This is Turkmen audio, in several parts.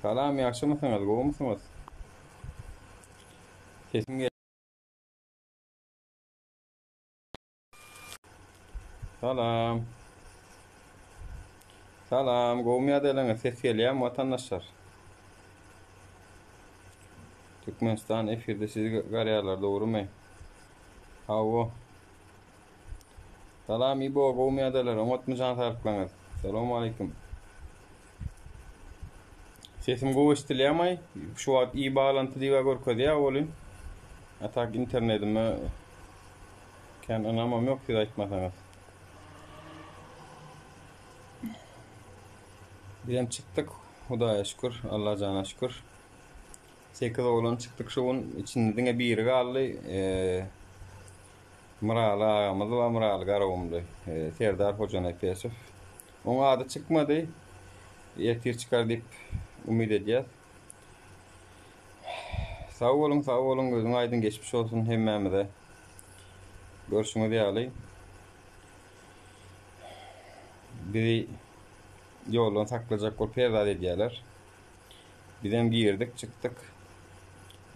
Salam ýagşymysyňyz gowumysyňyz? Sesim gel Salam. Salam, gowumy ýagdaýlaryňyz? Ses gelýärmi watandaşlar? Türkmenistan efirde sizi garýarlar dogrymy? Hawa. Salam Ibo, gowumy ýagdaýlar? Oňatmy jan saglyklaryňyz? Salowmaleýkim. Sesim gowy eşidilýärmi? Şu wagt i baglanty diýip görkezýär welin. A tak internetime Kän ynamam ýok siz aýtmasaňyz. Bizem çykdyk, Hudaýa şükür, Allajana şükür. 8 oglan çykdyk şu gün, içinde diňe biri galdy. Myraly agamyz bar, Myraly Garagumly, Serdar Hojanepesow. Oň ady çykmady. Ertir çykar diýip umyt edýäs. Sag boluň, sag boluň, gözüň aýdyň geçmiş bolsun hemmämize. Görşüňiz ýaly bizi ýoldan saklajak bolup her zat edýärler. Bizem girdik, çykdyk.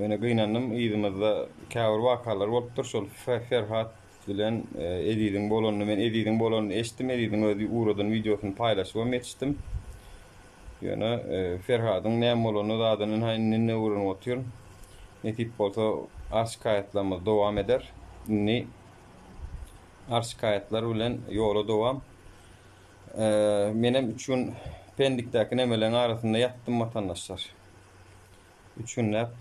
Ýöne gynandym, yzymyzda käbir wakalar bolupdyr. Şol Ferhat bilen e, Eziziň bolanyny men Eziziň bolanyny eşitdim. Eziziň özi ugradan wideosyny paýlaşybam ýetişdim. Ýöne Ferhadyň näme bolanyny zadyny ynha indi-indi öwrenip otyryn. Nesip bolsa arz-şikaýatlarymyz dowam eder. Indi arz-şikaýatlar bilen ýola dowam. Menem üç gün Pendikdäki nemeleň arasynda ýatdym watandaşlar. Üç günläp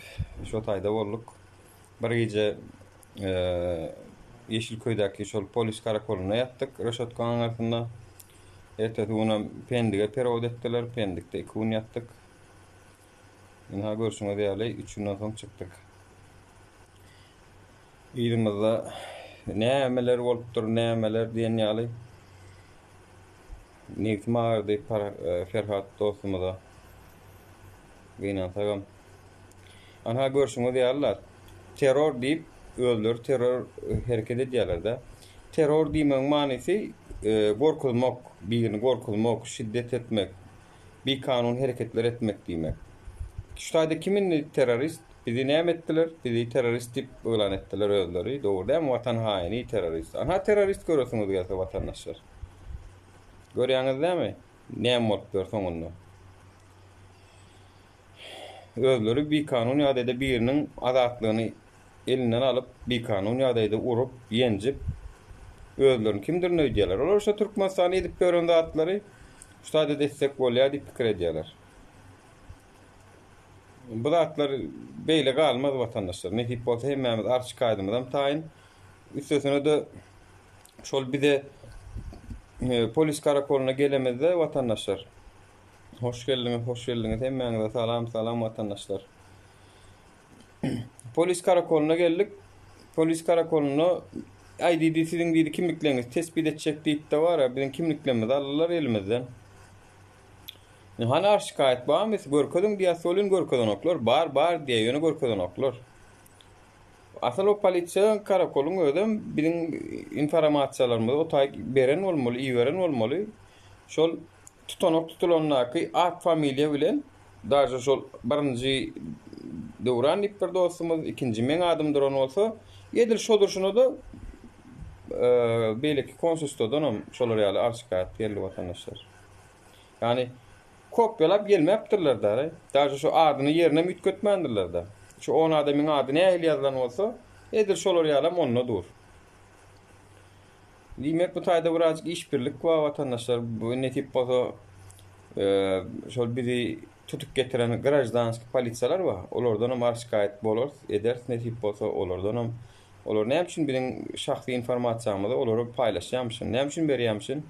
şo taýda bolduk. Bir gije Ýeşilköýdäki şol polis karakolynda ýatdyk, reşotkaň aňyrsynda. Ertesi günem Pendige perewod etdiler. Pendikde iki gün ýatdyk. Ynha görşüňiz ýaly, üç günden soň çykdyk. Yzymyzda nämeler bolupdyr, nämeler diýen ýaly. Nebsim agyrdy Ferhat dostumyza. Gynansagam. Anha görşüňiz ýaly-la, terror diýip özleri terror hereket edýärler-de. Terror diýmegiň manysy gorkuzmak, birini gorkuzmak, şiddet etmek, bikanun hereketler etmek diýmek. Şu taýda kim indi terrorist? Bizi näme etdiler? Bizi terrorist diýip yglan etdiler özleri. Dogry dälmi? Watan haýyny, terrorist. Anha terrorist göresiňiz gelse watandaşlar. Görýäňiz dälmi? Näme bolup ýör soňunda? Özleri bikanun ýagdaýda biriniň azatlygyny elinden alyp, bikanun ýagdaýda urup, ýenjip, özlerini kimdirin öýdýärler. Olar şo Türkmenistanda edip ýören zatlary şu taýda-da etsek bolýar diýip pikir edýärler. Bu zatlar beýle galmaz watandaşlar. Nesip bolsa hemmämiz arz-şikaýadymyzam taýyn. Üstesine-de şol bize polis karakolyna gelemizde watandaşlar Hoş geldiňiz, hoş geldiňiz. Hemmäňize salam, salam watandaşlar. Polis karakolyna geldik. Polis karakolynda aý diýdi, siziň diýdi kimliklerinizi tespit etjek diýip-de bar, biziň kimliklerimizi aldylar elimizden. Hany arz şikaýat barmy? Görkeziň diýýär, welin görkezenoklar. Bar, bar diýýär, ýöne görkezenoklar. Asyl o polisiýa karakolyň özem biziň informasiýalarymyzy o taý beren bolmaly, iberen bolmaly. Şol tutanak tutulandaky at familiýa bilen daže şol birinji Döwran diýip bir dostumyz, ikinji meň adym duran bolsa, edil şo durşuna-da beýleki konsulstwadanam şolar ýaly arz-şikaýat geldi watandaşlar. Ýagny kopýalap gelmäpdirler-dä. Daže şo adyny ýerinem üýtgetmändirler-dä. Şu on adamyň ady nähili ýazylan bolsa, edil şolar ýalam onda dur. Diýmek bu taýda birazjyk işbirlik bar watandaşlar. Bu nesip bolsa şol bizi tutup getiren graždanskiý polisiýalar bar. Olardanam arz-şikaýat bolarys, ederis nesip bolsa olardanam. Olar näme üçin biziň şahsy informasiýamyzy olara paýlaşýarmyşyn? Näme üçin berýärmişin?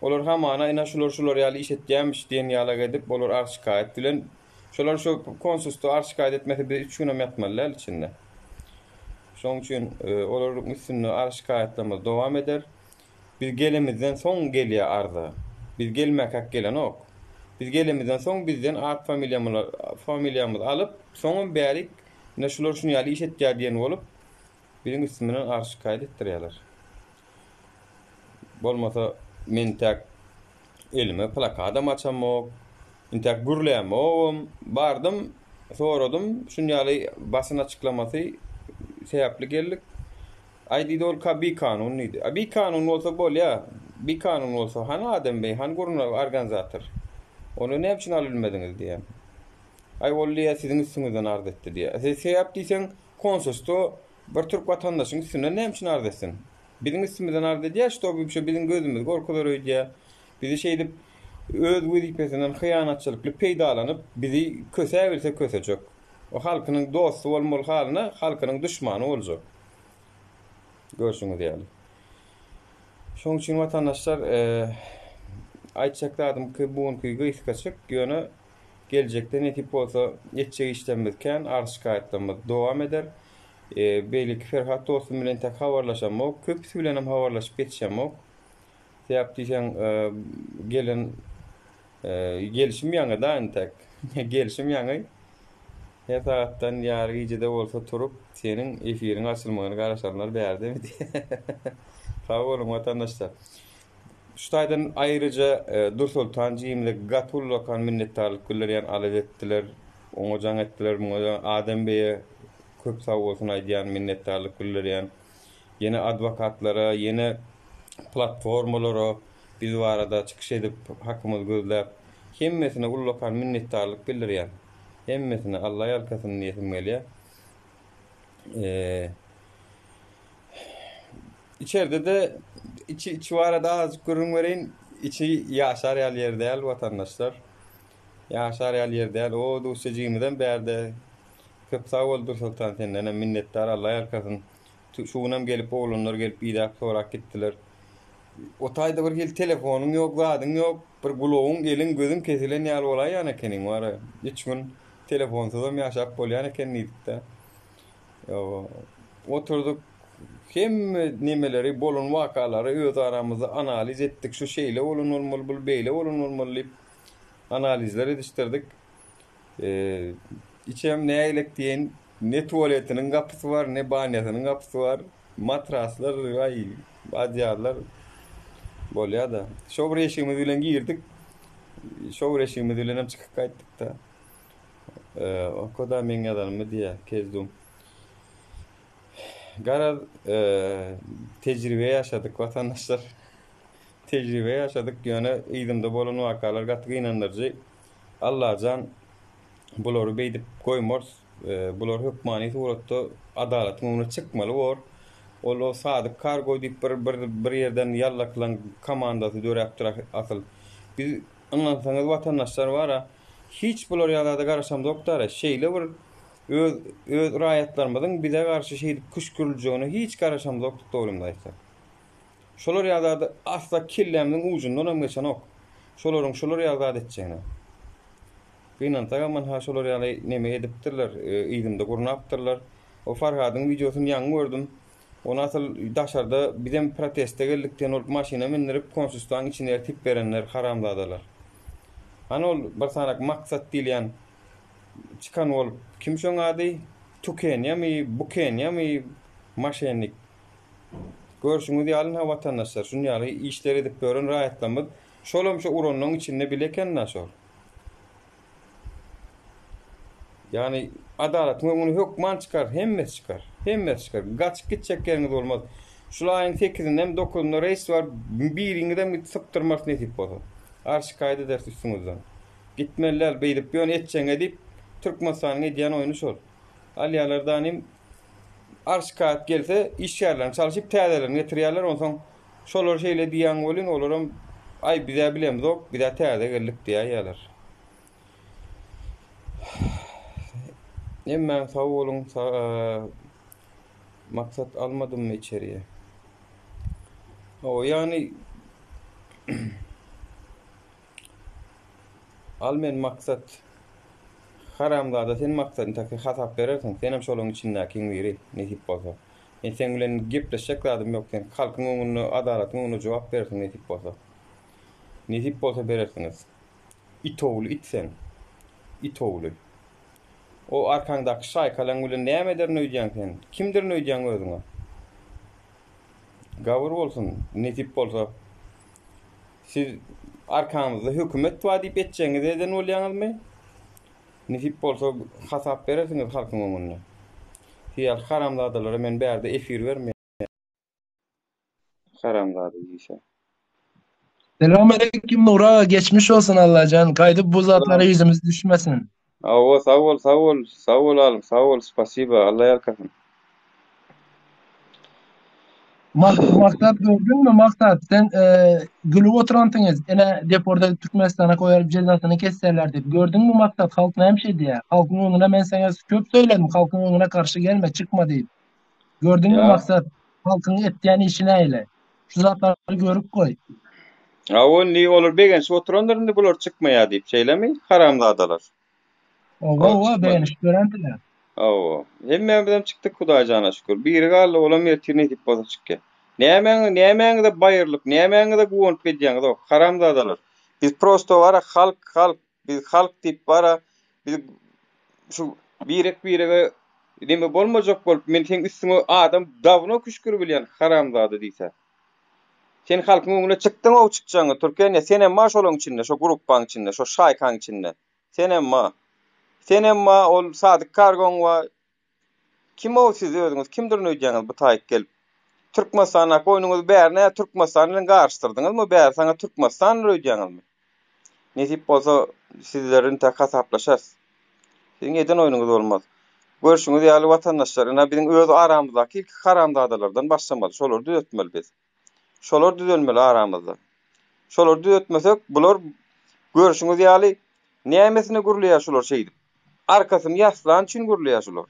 Olar hamana ina şular şular ýaly iş etýärmiş diýen ýalak edip olar arz-şikaýat bilen şolar şu konsulstwa arz-şikaýat etmese biz üç günem ýatmaly däl içinde. Şonuň üçin olaryň üstünde arz-şikaýatlarymyz dowam eder. Biz gelemizden soň gelýär arza. Biz gelmäkäk gelenok. Biz gelemizden soň bizden at familiýamyzy alyp, soňam bärik ine şular şuny ýaly iş etýär diýen bolup biziň üstümizden arz-şikaýat etdirýärler. Bolmasa men täk elime plakadam açamok. Intäk gürlämogam. Bardym, soradym, şun ýaly basyn açyklamasy sebäpli geldik. Aý diýdi ol ka bikanun diýdi. A bikanun bolsa bolýa. Bikanun bolsa hany Adem beý, hany gurna organizator. Ony näme üçin alyp bilmediňiz diýýän. Aý ol diýýä siziň üstüňizden arz etdi diýýä. Sebäp diýseň konsulstwo bir türk watandaşyň üstünden näme üçin arz etsin? Biziň üstümizden arz edýär, ştoby şu biziň gözümizi gorkuzar öýdýär. Bizi şeýdip öz wezipesinden hyýanatçylykly peýdalanyp, bizi kösäbilse kösejek. O halkynyň dosty bolmaly halyna halkynyň duşmany boljak. Görşüňiz ýaly. Şonuň üçin watandaşlar, aýtjak zadym ki, bu günki gysgaçyk, ýöne geljekde nesip bolsa etjek işlerimiz kän, arz-şikaýatlarymyz dowam eder. Beýleki Ferhat dostum bilen entek habarlaşamok, köpüsi bilenem habarlaşyp ýetişemok. Sebäp diýseň, gelen gelşim ýaňy-da entek. Gelşim ýaňy. Her sagatdan ýary gijede bolsa turup, seniň efiriň açylmagyny garaşanlar bärdemi diýýär. Sag boluň watandaşlar. Şu taýdan aýryja Dursoltan jigimize gaty ullakan minnetdarlyk bildirýän, alada etdiler. Oňa jaň etdiler, muňa jaň, Adem beýe köp sag bolsun aýdýan, minnetdarlyk bildirýän. Ýene adwokatlara, ýene platformalara biz barada çykyş edip, hakymyzy gözläp, hemmesine ullakan minnetdarlyk bildirýän. Hemmesine Alla ýalkasyn diýesim gelýär. Içerde-de içi içi barada azajyk gürrüň bereýin. Içi ýaşar ýaly ýer däl watandaşlar. Ýaşar ýaly ýer däl. O duşjajygymyzam bärde. Köp sag bol Dursoltan sendenem minnetdar Alla ýalkasyn. Şu günem gelip oglanlar gelip idäp sorap gitdiler. O taýda bir hili telefonyň ýok, zadyň ýok. Bir gulagyň, eliň, gözüň kesilen ýaly bolaýýan ekeniň wara. Üç gün telefonsyzam ýaşap bolýan eken diýdik-de. Oturdyk hemme nemeleri, bolan wakalary öz aramyzda analiz etdik. Şu şeýle bolan bolmaly, bul beýle bolan bolmaly diýip analizler edişdirdik. Içem nägilek diýeýin, ne tualetiniň gapysy bar, ne banýasynyň gapysy bar. Matraslar, aý, adýarlar. Bolýa-da. Şo bir eşigimiz bilen girdik. Şo bir eşigimiz bilenem çykyp gaýtdyk-da. Oka-da meň ýazanymy diýýär, Kezdum. Garaz, tejribe ýaşadyk watandaşlar. Tejribe ýaşadyk, ýöne yzymda bolan wakalar gaty gynandyryjy. Allajan bulary beýdip goýmarys. Bular hökmany suratda adalatyň öňüne çykmaly bor. Ol o Sadyk Kargo diýip bir bir bir ýerden ýallakylaň komandasy döräpdir asyl. Biz ynansaňyz watandaşlar bara hiç bular ýaly zada garaşamzokdara. Şeýle bir öz öz raýatlarymyzyň bize garşy şeýdip küşgüriljegine hiç garaşamzokdyk dogrymyzy aýtsak. Şolar ýaly zady asla kellämiziň ujundanam geçenok. Şolaryň şolar ýaly zat etjegine. Gynansagam ynha şolar ýaly neme edipdirler, yzymda gurnapdyrlar. O Farhadyň wideosyny ýaňy gördüm. Ony asyl daşarda bizem proteste geldik diýen bolup maşyna mindirip konsulstwaň içine eltip berenler haramzadalar. Hany ol bir sanak Maksat diýilýän çykan bolup kim şoň ady? Tukenýamy, Bukenýamy maşennik. Görşüňiz ýaly ynha watandaşlar şun ýaly işler edip ýören raýatlarymyz şolam şo uranyň içinde bile eken-da şol. Ýagny adalatyň öňüne hökman çykar, hemmesi çykar. Hemmesi çykar. Gaçyp gitjek ýeriňiz bolmaz. Şul aýyň sekizinde dokuzynda reýs bar, biriňizem gidip sypdyrmarys nesip bolsa. Arz şikaýat ederis üstüňizden. Gitmeli däl beýdip ýöne etjeňe diýip Türkmenistanyň edýän oýny şol. Alýarlar danym arz şikaýat gelse işgärlerini çalşyp täzelerini getirýärler onsoň şolar şeýle diýýän welin olaram aý bizä bilemzok bizä täze geldik diýäýýärler. Hemmäň sag boluň maksat almadymmy içeriye. O ýagny Al men maksat haramzada sen maksadyny taky hasap berersiň senem şolaň içindäkiň biri nesip bolsa. Men seň bilen gepleşjek zadym ýok sen halkyň öňünde adalatyň öňünde jogap berersiň nesip bolsa. Nesip bolsa berersiňiz. It ogly it sen. It ogly. O arkaňdaky şaýkalaň bilen näme ederin öýdýäň sen? Kimdirin öýdýäň özüňe? Gabyr bolsun, nesip bolsa. Siz arkaňyzda hökümet bar diýip etjegiňizi eden bolýaňyzmy? Nesip bolsa hasap berersiňiz halkyň öňünde. Siz ýaly haramzadalara men bärde efir bermeýän. Haramzada diýse. Selamaleýkim Nury aga geçmiş bolsun Allajan gaýdyp bu zatlara ýüzümiz düşmesin. Hawa sag bol sag bol sag bol alym sag bol spasiba Alla ýalkasyn. Maksat gördüňmi Maksat sen gülüp oturansyňyz ene deporda Türkmenistana koýaryp jezasyny kesserler diýip gördüňmi Maksat halk näme şey diýýär halkyň öňüne men saňa köp söyledim halkyň öňüne garşy gelme çykma diýip gördüňmi Maksat halkyň etýän işi näle şu zatlary görüp goý. Hawa indi olar begenişip oturandyr indi bular çykmaýar diýip şeýlemi haramzadalar. Owa owa begenişip ýörendiler. Hawa. Hemmämizem çykdyk Hudaýjana şükür. Biri galdy olam ertir nesip bolsa çykýar. Nämäňi nämäňize baýrylyp nämäňize guwanyp edýäňiz-ow haramzadalar. Biz prosto bara halk halk biz halk diýip bara biz şu birek birege neme bolmajak bolup men seň üstüňe adam dawno küşküribilýän haramzada diýsä. Sen halkyň öňüne çykdyň-ow çykjaňy Türkeniýa senem bar şolaň içinde şo gruppaň içinde şo şaýkaň içinde. Senem ba. Senem ba ol Sadyk kargoň ba. Kim-ow siz özüňiz kimdirin öýdýäňiz bu taýyk gelip. Türkmenistandaky oýnuňyzy bäri nä Türkmenistan bilen garyşdyrdyňyzmy bäri saňa Türkmenistandyr öýdýäňizmi. Nesip bolsa sizler intäk hasaplaşarys. Siziň eden oýnuňyz bolmaz. Görşüňiz ýaly watandaşlar ynha biziň öz aramyzdaky ilki haramzadalardan başlamaly şolary düzetmeli biz. Şolar düzelmeli aramyzda. Şolary düzetmesek bular görşüňiz ýaly nämesine gürleýär şular şeýdip. Arkasyny ýaslan üçin gürleýär şular.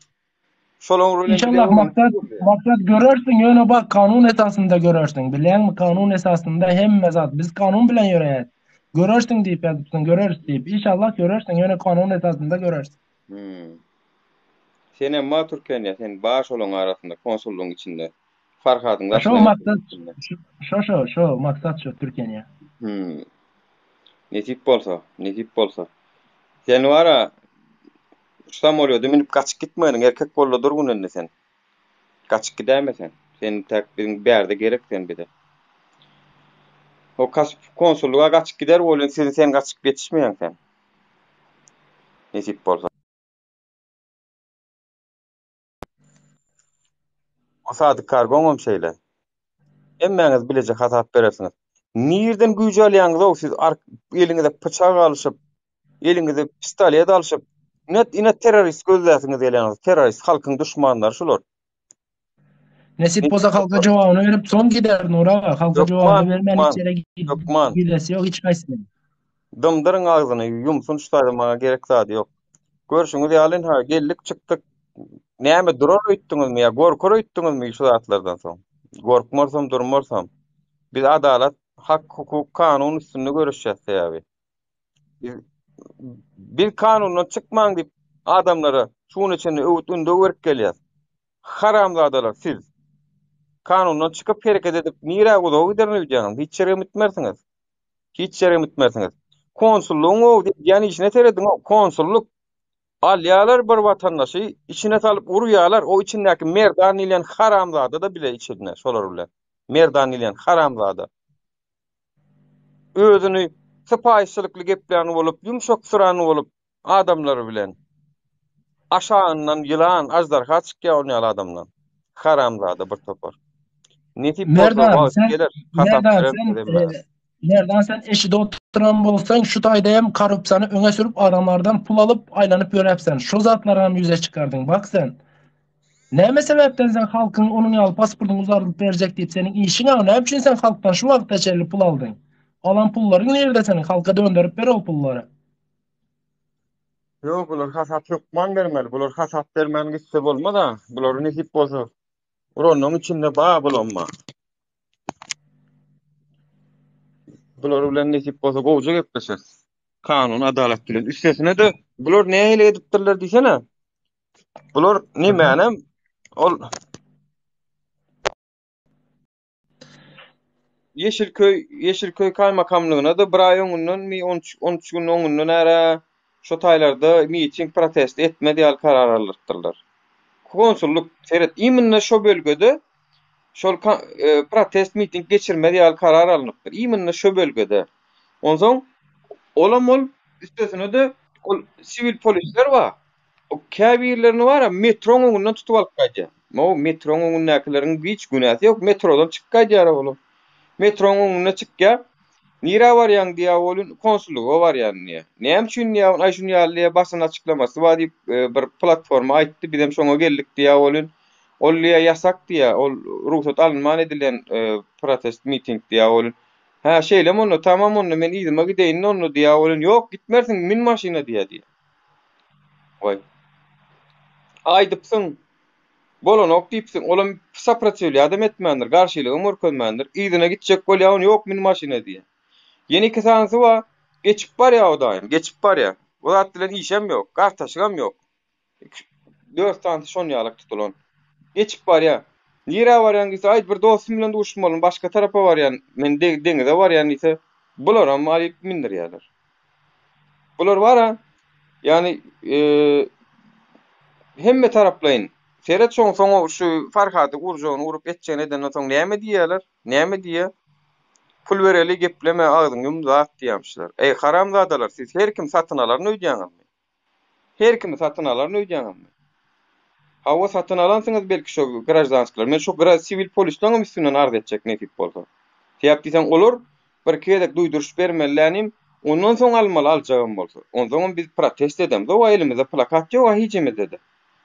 Şolaň bilen İnşallah maksat maksat görersiň ýöne bak kanun esasynda görersiň bilýäňmi kanun esasynda hemme zat biz kanun bilen ýöreýäs. Görersiň diýip ýazypsyň göreris diýip inşallah görersiň ýöne kanun esasynda görersiň. Hmm. Senem bar Türkeniýa sen bar şolaň arasynda konsullygyň içinde. Farhadyň daşyna Şo maksat şo şo şo maksat şo Türkiýe. Hmm. Nesip bolsa, nesip bolsa. Sen wara şu samolýoda münüp gaçyp gitmeginiň erkek bolda dur gün indi sen. Gaçyp gidäýme sen. Sen täk biziň bärde gerek sen bize. O kas konsullyga gaçyp gider bolýan sen sen gaçyp ýetişmeýäň sen. Nesip bolsa. O Sadyk Kargoňam şeýle. Hemmäňiz bileje hasap berersiňiz. Nirden güýç alýaňyz-ow siz eliňize pyçak alyşyp, eliňize pistolet alyşyp, ine ine terrorist gözläsiňiz gelýäňiz. Terrorist halkyň duşmanlary şular. Nesip bolsa halka jogabyny berip soň gider Nur aga. Halka jogabyny bermän hiç ýere gidesi ýok hiç haýsynyň. Dymdyryň agzyny, ýumsun şu taýda maňa gerek zady ýok. Görşüňiz ýaly ynha geldik çykdyk. Näme durar öýtdüňizmi ýa gorkar öýtdüňizmi şu zatlardan soň? Gorkmarsam durmarsam. Biz adalat, hak, hukuk, kanun üstünde göreşýäs sebäbi. Biz, biz kanundan çykmaň diýip adamlara şu güne çenli öwüt ündew berip gelýäs. Haramzadalar siz. Kanundan çykyp hereket edip nirä uzaga giderin öýdýäňiz? Hiç ýere gitmersiňiz. Hiç ýere gitmersiňiz. Konsullygyň o edýän işine serediň, o konsullyk alýarlar bir watandaşy, içine salyp urýarlar, o içindäki Merdan diýlen haramzada-da bile içinde şolar bilen. Merdan diýlen haramzada. Özüni sypaýyçylykly geplän bolup, ýumşak syran bolup adamlar bilen. Aşagyndan ýylan, aždarha çykýar on ýaly adamdan. Haramzada bir topar. Nesip bolsa wagt geler, hasap bereris. Merdan sen eşide oturan bolsaň şu taýda hem korrupsiýany öňe sürüp adamlardan pul alyp aýlanyp ýöräpsen. Şu zatlary hem ýüze çykardyň. Bak sen. Näme sebäpden sen halkyň onuň ýaly pasportyny uzardyp berjek diýip seniň işiň a näme üçin sen halkdan şu wagta çenli pul aldyň? Alan pullaryň nirde seniň? Halka dönderip ber ol pullary. Ýok bular hasap hökman bermeli. Bular hasap bermän gitse bolmaz a. Bulary nesip bolsa uranyň içinde ba bulamma. Bular bilen nesip bolsa gowja gepleşeris. Kanun adalat bilen. Üstesine-de bular nähili edipdirler diýsene. Bular nemänem ol Ýeşilköý Ýeşilköý kaýmakamlygyna-da bir aý öňündenmi, on üç on üç gün öňünden ära şo taýlarda miting protest etmez ýaly karar aldyrypdyrlar. Konsullyk seret imенно şo bölgede şol protest miting geçirmez ýaly karar alnypdyr. Imенно şo bölgede. Onsoň olam ol üstesine-de ol siwil polisler bar. O käbirlerini bar-a metroň öňünden tutup alyp gaýdýar. O metroň öňündäkileriň hiç günäsi ýok, metrodan çykyp gaýdýar olar. Metroň öňünde çykýar. Nirä barýaň diýýär welin, konsullyga barýan diýýär. Näme üçin diýýär, aý şuny ýaly diýýär, basyn açyklamasy bar diýip bir platforma aýtdy, bizem şoňa geldik diýýär welin, ol diýýär ýasak diýýär, ol rugsat alynman edilen protest miting diýýär welin. Hä şeýlemi onda, tamam onda men yzyma gideýin onda diýýär welin, ýok gitmersiň, min maşyna diýýär diýýär. Waý. Aýdypsyň, bolanok diýipsiň, olam soprotiwlýadam etmändir, garşylygam görkezmändir. Yzyna gitjek bolýar, ony ýok min maşyna diýýär. Ýene iki sanysy bar, geçip barýar o daýym, geçip barýar. O zat bilen işem ýok, gartaşygam ýok. Iki, dört sanysy şon ýalak tutulan. Geçip barýar. Nirä barýaň diýse, aý bir dostum bilen duşmalymy, başga tarapa barýan, men deňize barýan diýse, bularam alyp mindirýärler. Bular bar-a, ýagny hemme taraplaýyn. Seret şoň soňy şu Farhady urjagyny urup etjegini edenden soň näme diýýärler? Näme diýýär? Pul bereli gepleme agzyňy ýum zat diýýämişler. Eý haramzadalar siz her kim satyn alaryn öýdýäňizmi? Her kimi satyn alaryn öýdýäňizmi? Hawa satyn alansyňyz belki şo graždanskiler. Men şo siwil polislaňam üstünden arz etjek nesip bolsa. Sebäp diýseň olar birki gezek duýduryş bermelilänim ondan soň almaly aljagam bolsa. Onsoňam biz protest edemzog-a elimizde plakat ýog-a hijimizde-de.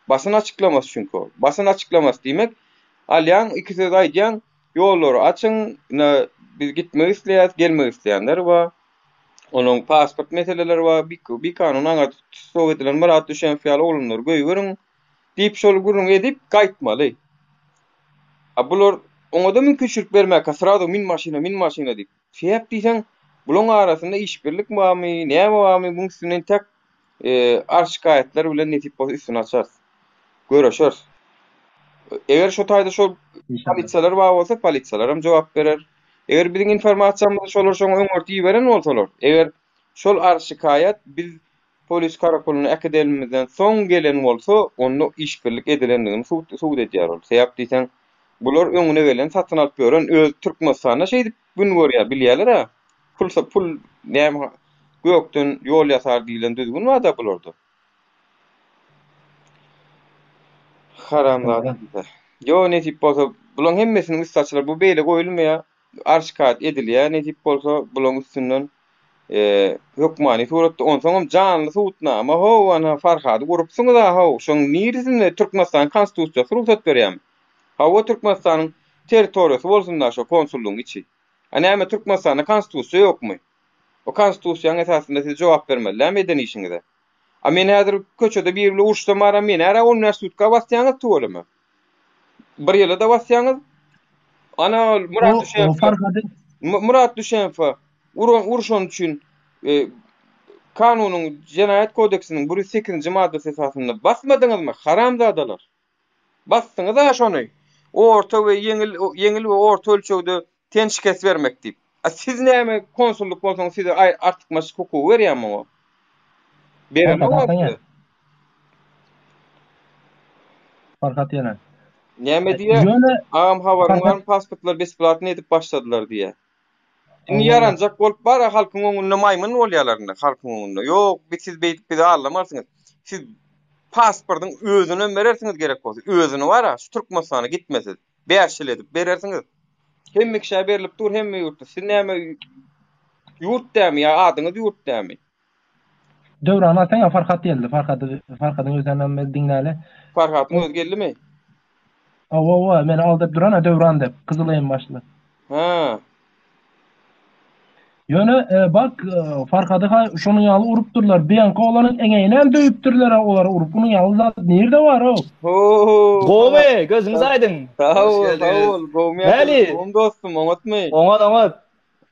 Basyn açyklamasy çünki ol. Basyn açyklamasy diýmek alýaň iki söz aýdýaň ýollary açyň ine biz gitmek isleýäs gelmek isleýänler bar. Onuň pasport meseleleri bar, bikanun aňa tussag edilen Myrat Düşenow ýaly oglanlary goýberiň diýip şol gürrüňi edip gaýtmaly. A bular oňa-da mümkinçilik bermäkä srazu min maşyna, min maşyna diýip. Sebäp diýseň, bulaň arasynda işbirlik barmy, näme barmy, muň üstünden entek arz-şikaýatlar bilen nesip bolsa üstüni açarys. Göreşeris. Eger şo taýda şol polisiýalar bar bolsa, polisiýalar hem jogap berer. Eger biziň informasiýamyzy şolar şoňa öňürti iberen bolsalar, eger şol arz-şikaýat biz polis karakolyna äkidenimizden soň gelen bolsa, onda işbirlik edilendigini subut edýär ol. Sebäp diýseň, bular öňüne gelen satyn alyp ýören, öz Türkmenistanda şeýdip gün görýär, bilýärler-ä. Pulsa pul näme gökden ýol ýasar diýlen düzgün bar-da bularda. Haramzada diýse. Ýo nesip bolsa bulaň hemmesiniň üsti açylar. Bu beýle goýulmaýar. Arşikat edilýär nesip bolsa bulaň üstünden hökmany suratda onsoňam janly subutnama how ana Farhady urupsyňyza how şoň niresinde Türkmenistanyň konstitusiýasy rugsat berýärmi? Hawa Türkmenistanyň territoriýasy bolsunda şo konsullygyň içi. A näme Türkmenistanda konstitusiýa ýokmy? O konstitusiýaň esasynda siz jogap bermeli dämi eden işiňize? A men häzir köçede biri bilen uruşsam baram meni ära on bäş sutka basýaňyz tüweleme. Bir ýyla-da basýaňyz. Ana ol Murat Düşenow. Murat Düşenow uran urşan üçin e, kanunyň jenaýat kodeksiniň 108-nji maddasy esasynda basmadyňyzmy haramzadalar? Basdyňyz-a şony. Orta we ýeňil ýeňil we orta ölçegde ten şikes bermek diýip. A siz näme konsullyk bolsaňyz size artykmaç hukugy berýän muňa? Berenok size. Farhat ýene. Näme diýýär? Ýöne agam habaryň barmy pasportlar besplatny edip başladylar diýýär. Indi ýaranjak bolup bara halkyň öňünde maýmyn bolýarlar indi halkyň öňünde. Ýok, biz siz beýdip bizi aldamarsyňyz. Siz pasportyň özünem berersiňiz gerek bolsa. Özüni bara şu Türkmenistana gitmesiz. 5 ýyl edip berersiňiz. Hemme kişä berlip dur hemme ýurtda. Siz näme ýurt dämi ýa adyňyz ýurt dämi? Döwran alsaň Farhat geldi. Farhady Farhadyň özünden biz diňläli. Farhadyň özi geldimi? Hawa, hawa, meni aldap duran-a Döwran dep, gyzyl em başly. Ha. Ýöne e, bak e, Farhady ha şonuň ýaly urupdyrlar. Bianka olanyň eňegini hem döwüpdirler olary urup. Munuň ýaly zat nirde bar o? Ho. Gowy, gözüňiz aýdyň. Sag bol, sag bol. Gowmy? Näli? Gowmy dostum, oňatmy? Oňat, oňat.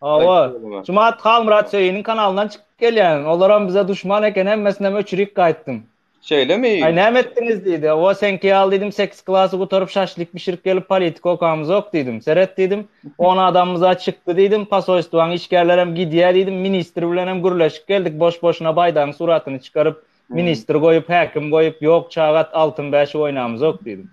Hawa. Jumat Halmyrat Söýüniň kanalyndan çykyp gelýän. Olaram bize duşman eken, hemmesinem öçürik gaýtdym. Şeýlemi? Aý näme etdiňiz diýdi. Hawa seňki ýaly diýdim, sekiz klasy gutaryp şaşlik bişirip gelip politika okamyzok diýdim. Seret diýdim, on adamymyz-a çykdy diýdim, posolstwaň işgärlerem gidýä diýdim, ministr bilenem gürleşip geldik, boş-boşuna baýdagyň suratyny çykaryp, ministr goýup, häkim goýup, ýok çagat altyn bäşik oýnamyzok diýdim.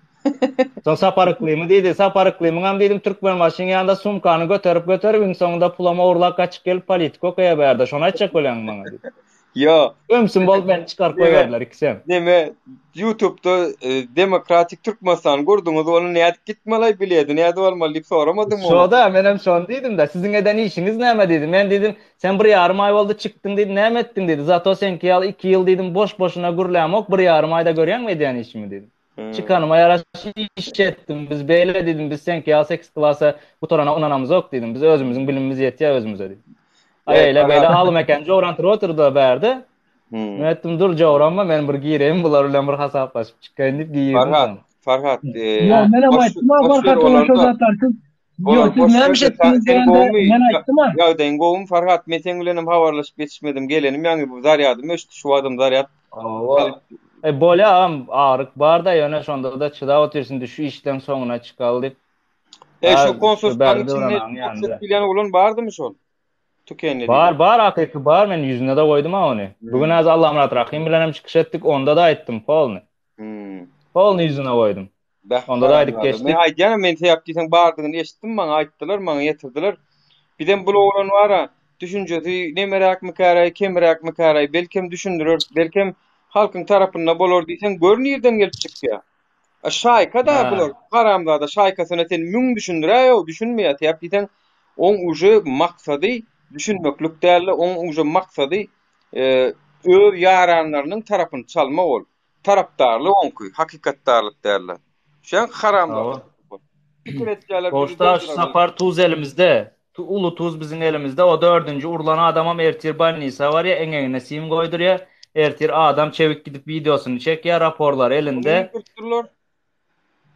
Soň Sapar Yklymy diýdi. Sapar Yklymyňam diýdim Türkmenbaşyň ýanynda sumkany göterip göterip iň soňunda pulam ogurlap gaçyp gelip politika okaýa bärde. Şony aýtjak bolýaňmy maňa diýdi. Ýo. Ümsüm bolup meni çykaryp goýberdiler ikisem. Neme Ýutubda Demokratik Türkmenistany gördüňiz ony nädip gitmelaý biledi nädip almaly diýip soramadyňmy oňa? Şoda menem şony diýdimdä. Siziň eden işiňiz näme diýdi. Men diýdim sen bir ýarym aý boldy çykdyň diýdim näme etdiň diýdi. Zato seňki ýaly iki ýyl diýdim boş boşuna gürlämok bir ýarym aýda görýäňmi edýän işimi diýdim. Çykanyma ýaraşy iş etdim. Biz beýle diýdim, biz seňki ýaly sekiz klasa gutarana ynanamyzok diýdim. Biz özümiziň bilimimiz ýetýär özümize diýdim. Aý eýle beýle alym eken jowran turup oturdy bärde. Men aýtdym dur jowranma men bir gireýin bular bilen bir hasaplaşyp çykaýyn diýip girdim. Farhat, Farhat. Ýok, menem aýtdym a Farhat oňa şo zatlar siz Ýok, siz näme iş etdiňiz diýende men aýtdym a. Ýagdaýyň gowumy Farhat? Men seň bilenem habarlaşyp ýetişmedim. Gelenim ýaňy bu zarýadym öçdi, şu badam zarýad. Hawa. E bolýa agam, aryk bar-da, ýöne şonda-da çydap otyrys indi şu işleň soňuna çykaly diýip. E şu konsulstwanyň içinde maksat diýlen oglan bardymy şol? Tükenli Bar, bar hakyky bar, men ýüzüne-de goýdum-a ony. Bu gün az Allamyrat Rahym bilenem çykyş etdik, onda-da aýtdym polny. Polny ýüzüne goýdum. Beh, Onda da aýdyp geçdik. Men aýdýanam, men sebäp diýseň bardygyny eşitdim, maňa aýtdylar, maňa ýetirdiler. Bizem bul oglan bar-a, düşünjesi nemeräkmikäraý, kemräkmikäraý, belkem düşündireris, belkem halkyň tarapynda bolar diýseň, gör nirden gelip çykýar. A şaýka-da bular, haramzada şaýkasyna sen müň düşündiräý-ow, düşünmeýär. Sebäp diýseň, oň uje maksady düşünmeklik däl-de, oň uje maksady öz ýaranlarynyň tarapyny çalmak ol. Tarapdarlyk oňky, hakykatdarlyk dälde. Şeň haramzada. Pikir etýärler. Goşda şu sapar tuz elimizde. Uly tuz biziň elimizde. O dördünji urlan adamam ertir bolnisa barýa, eňegine sim goýdurýa. Ertir adam çebik gidip wideosyny çekýä, raporlary elinde.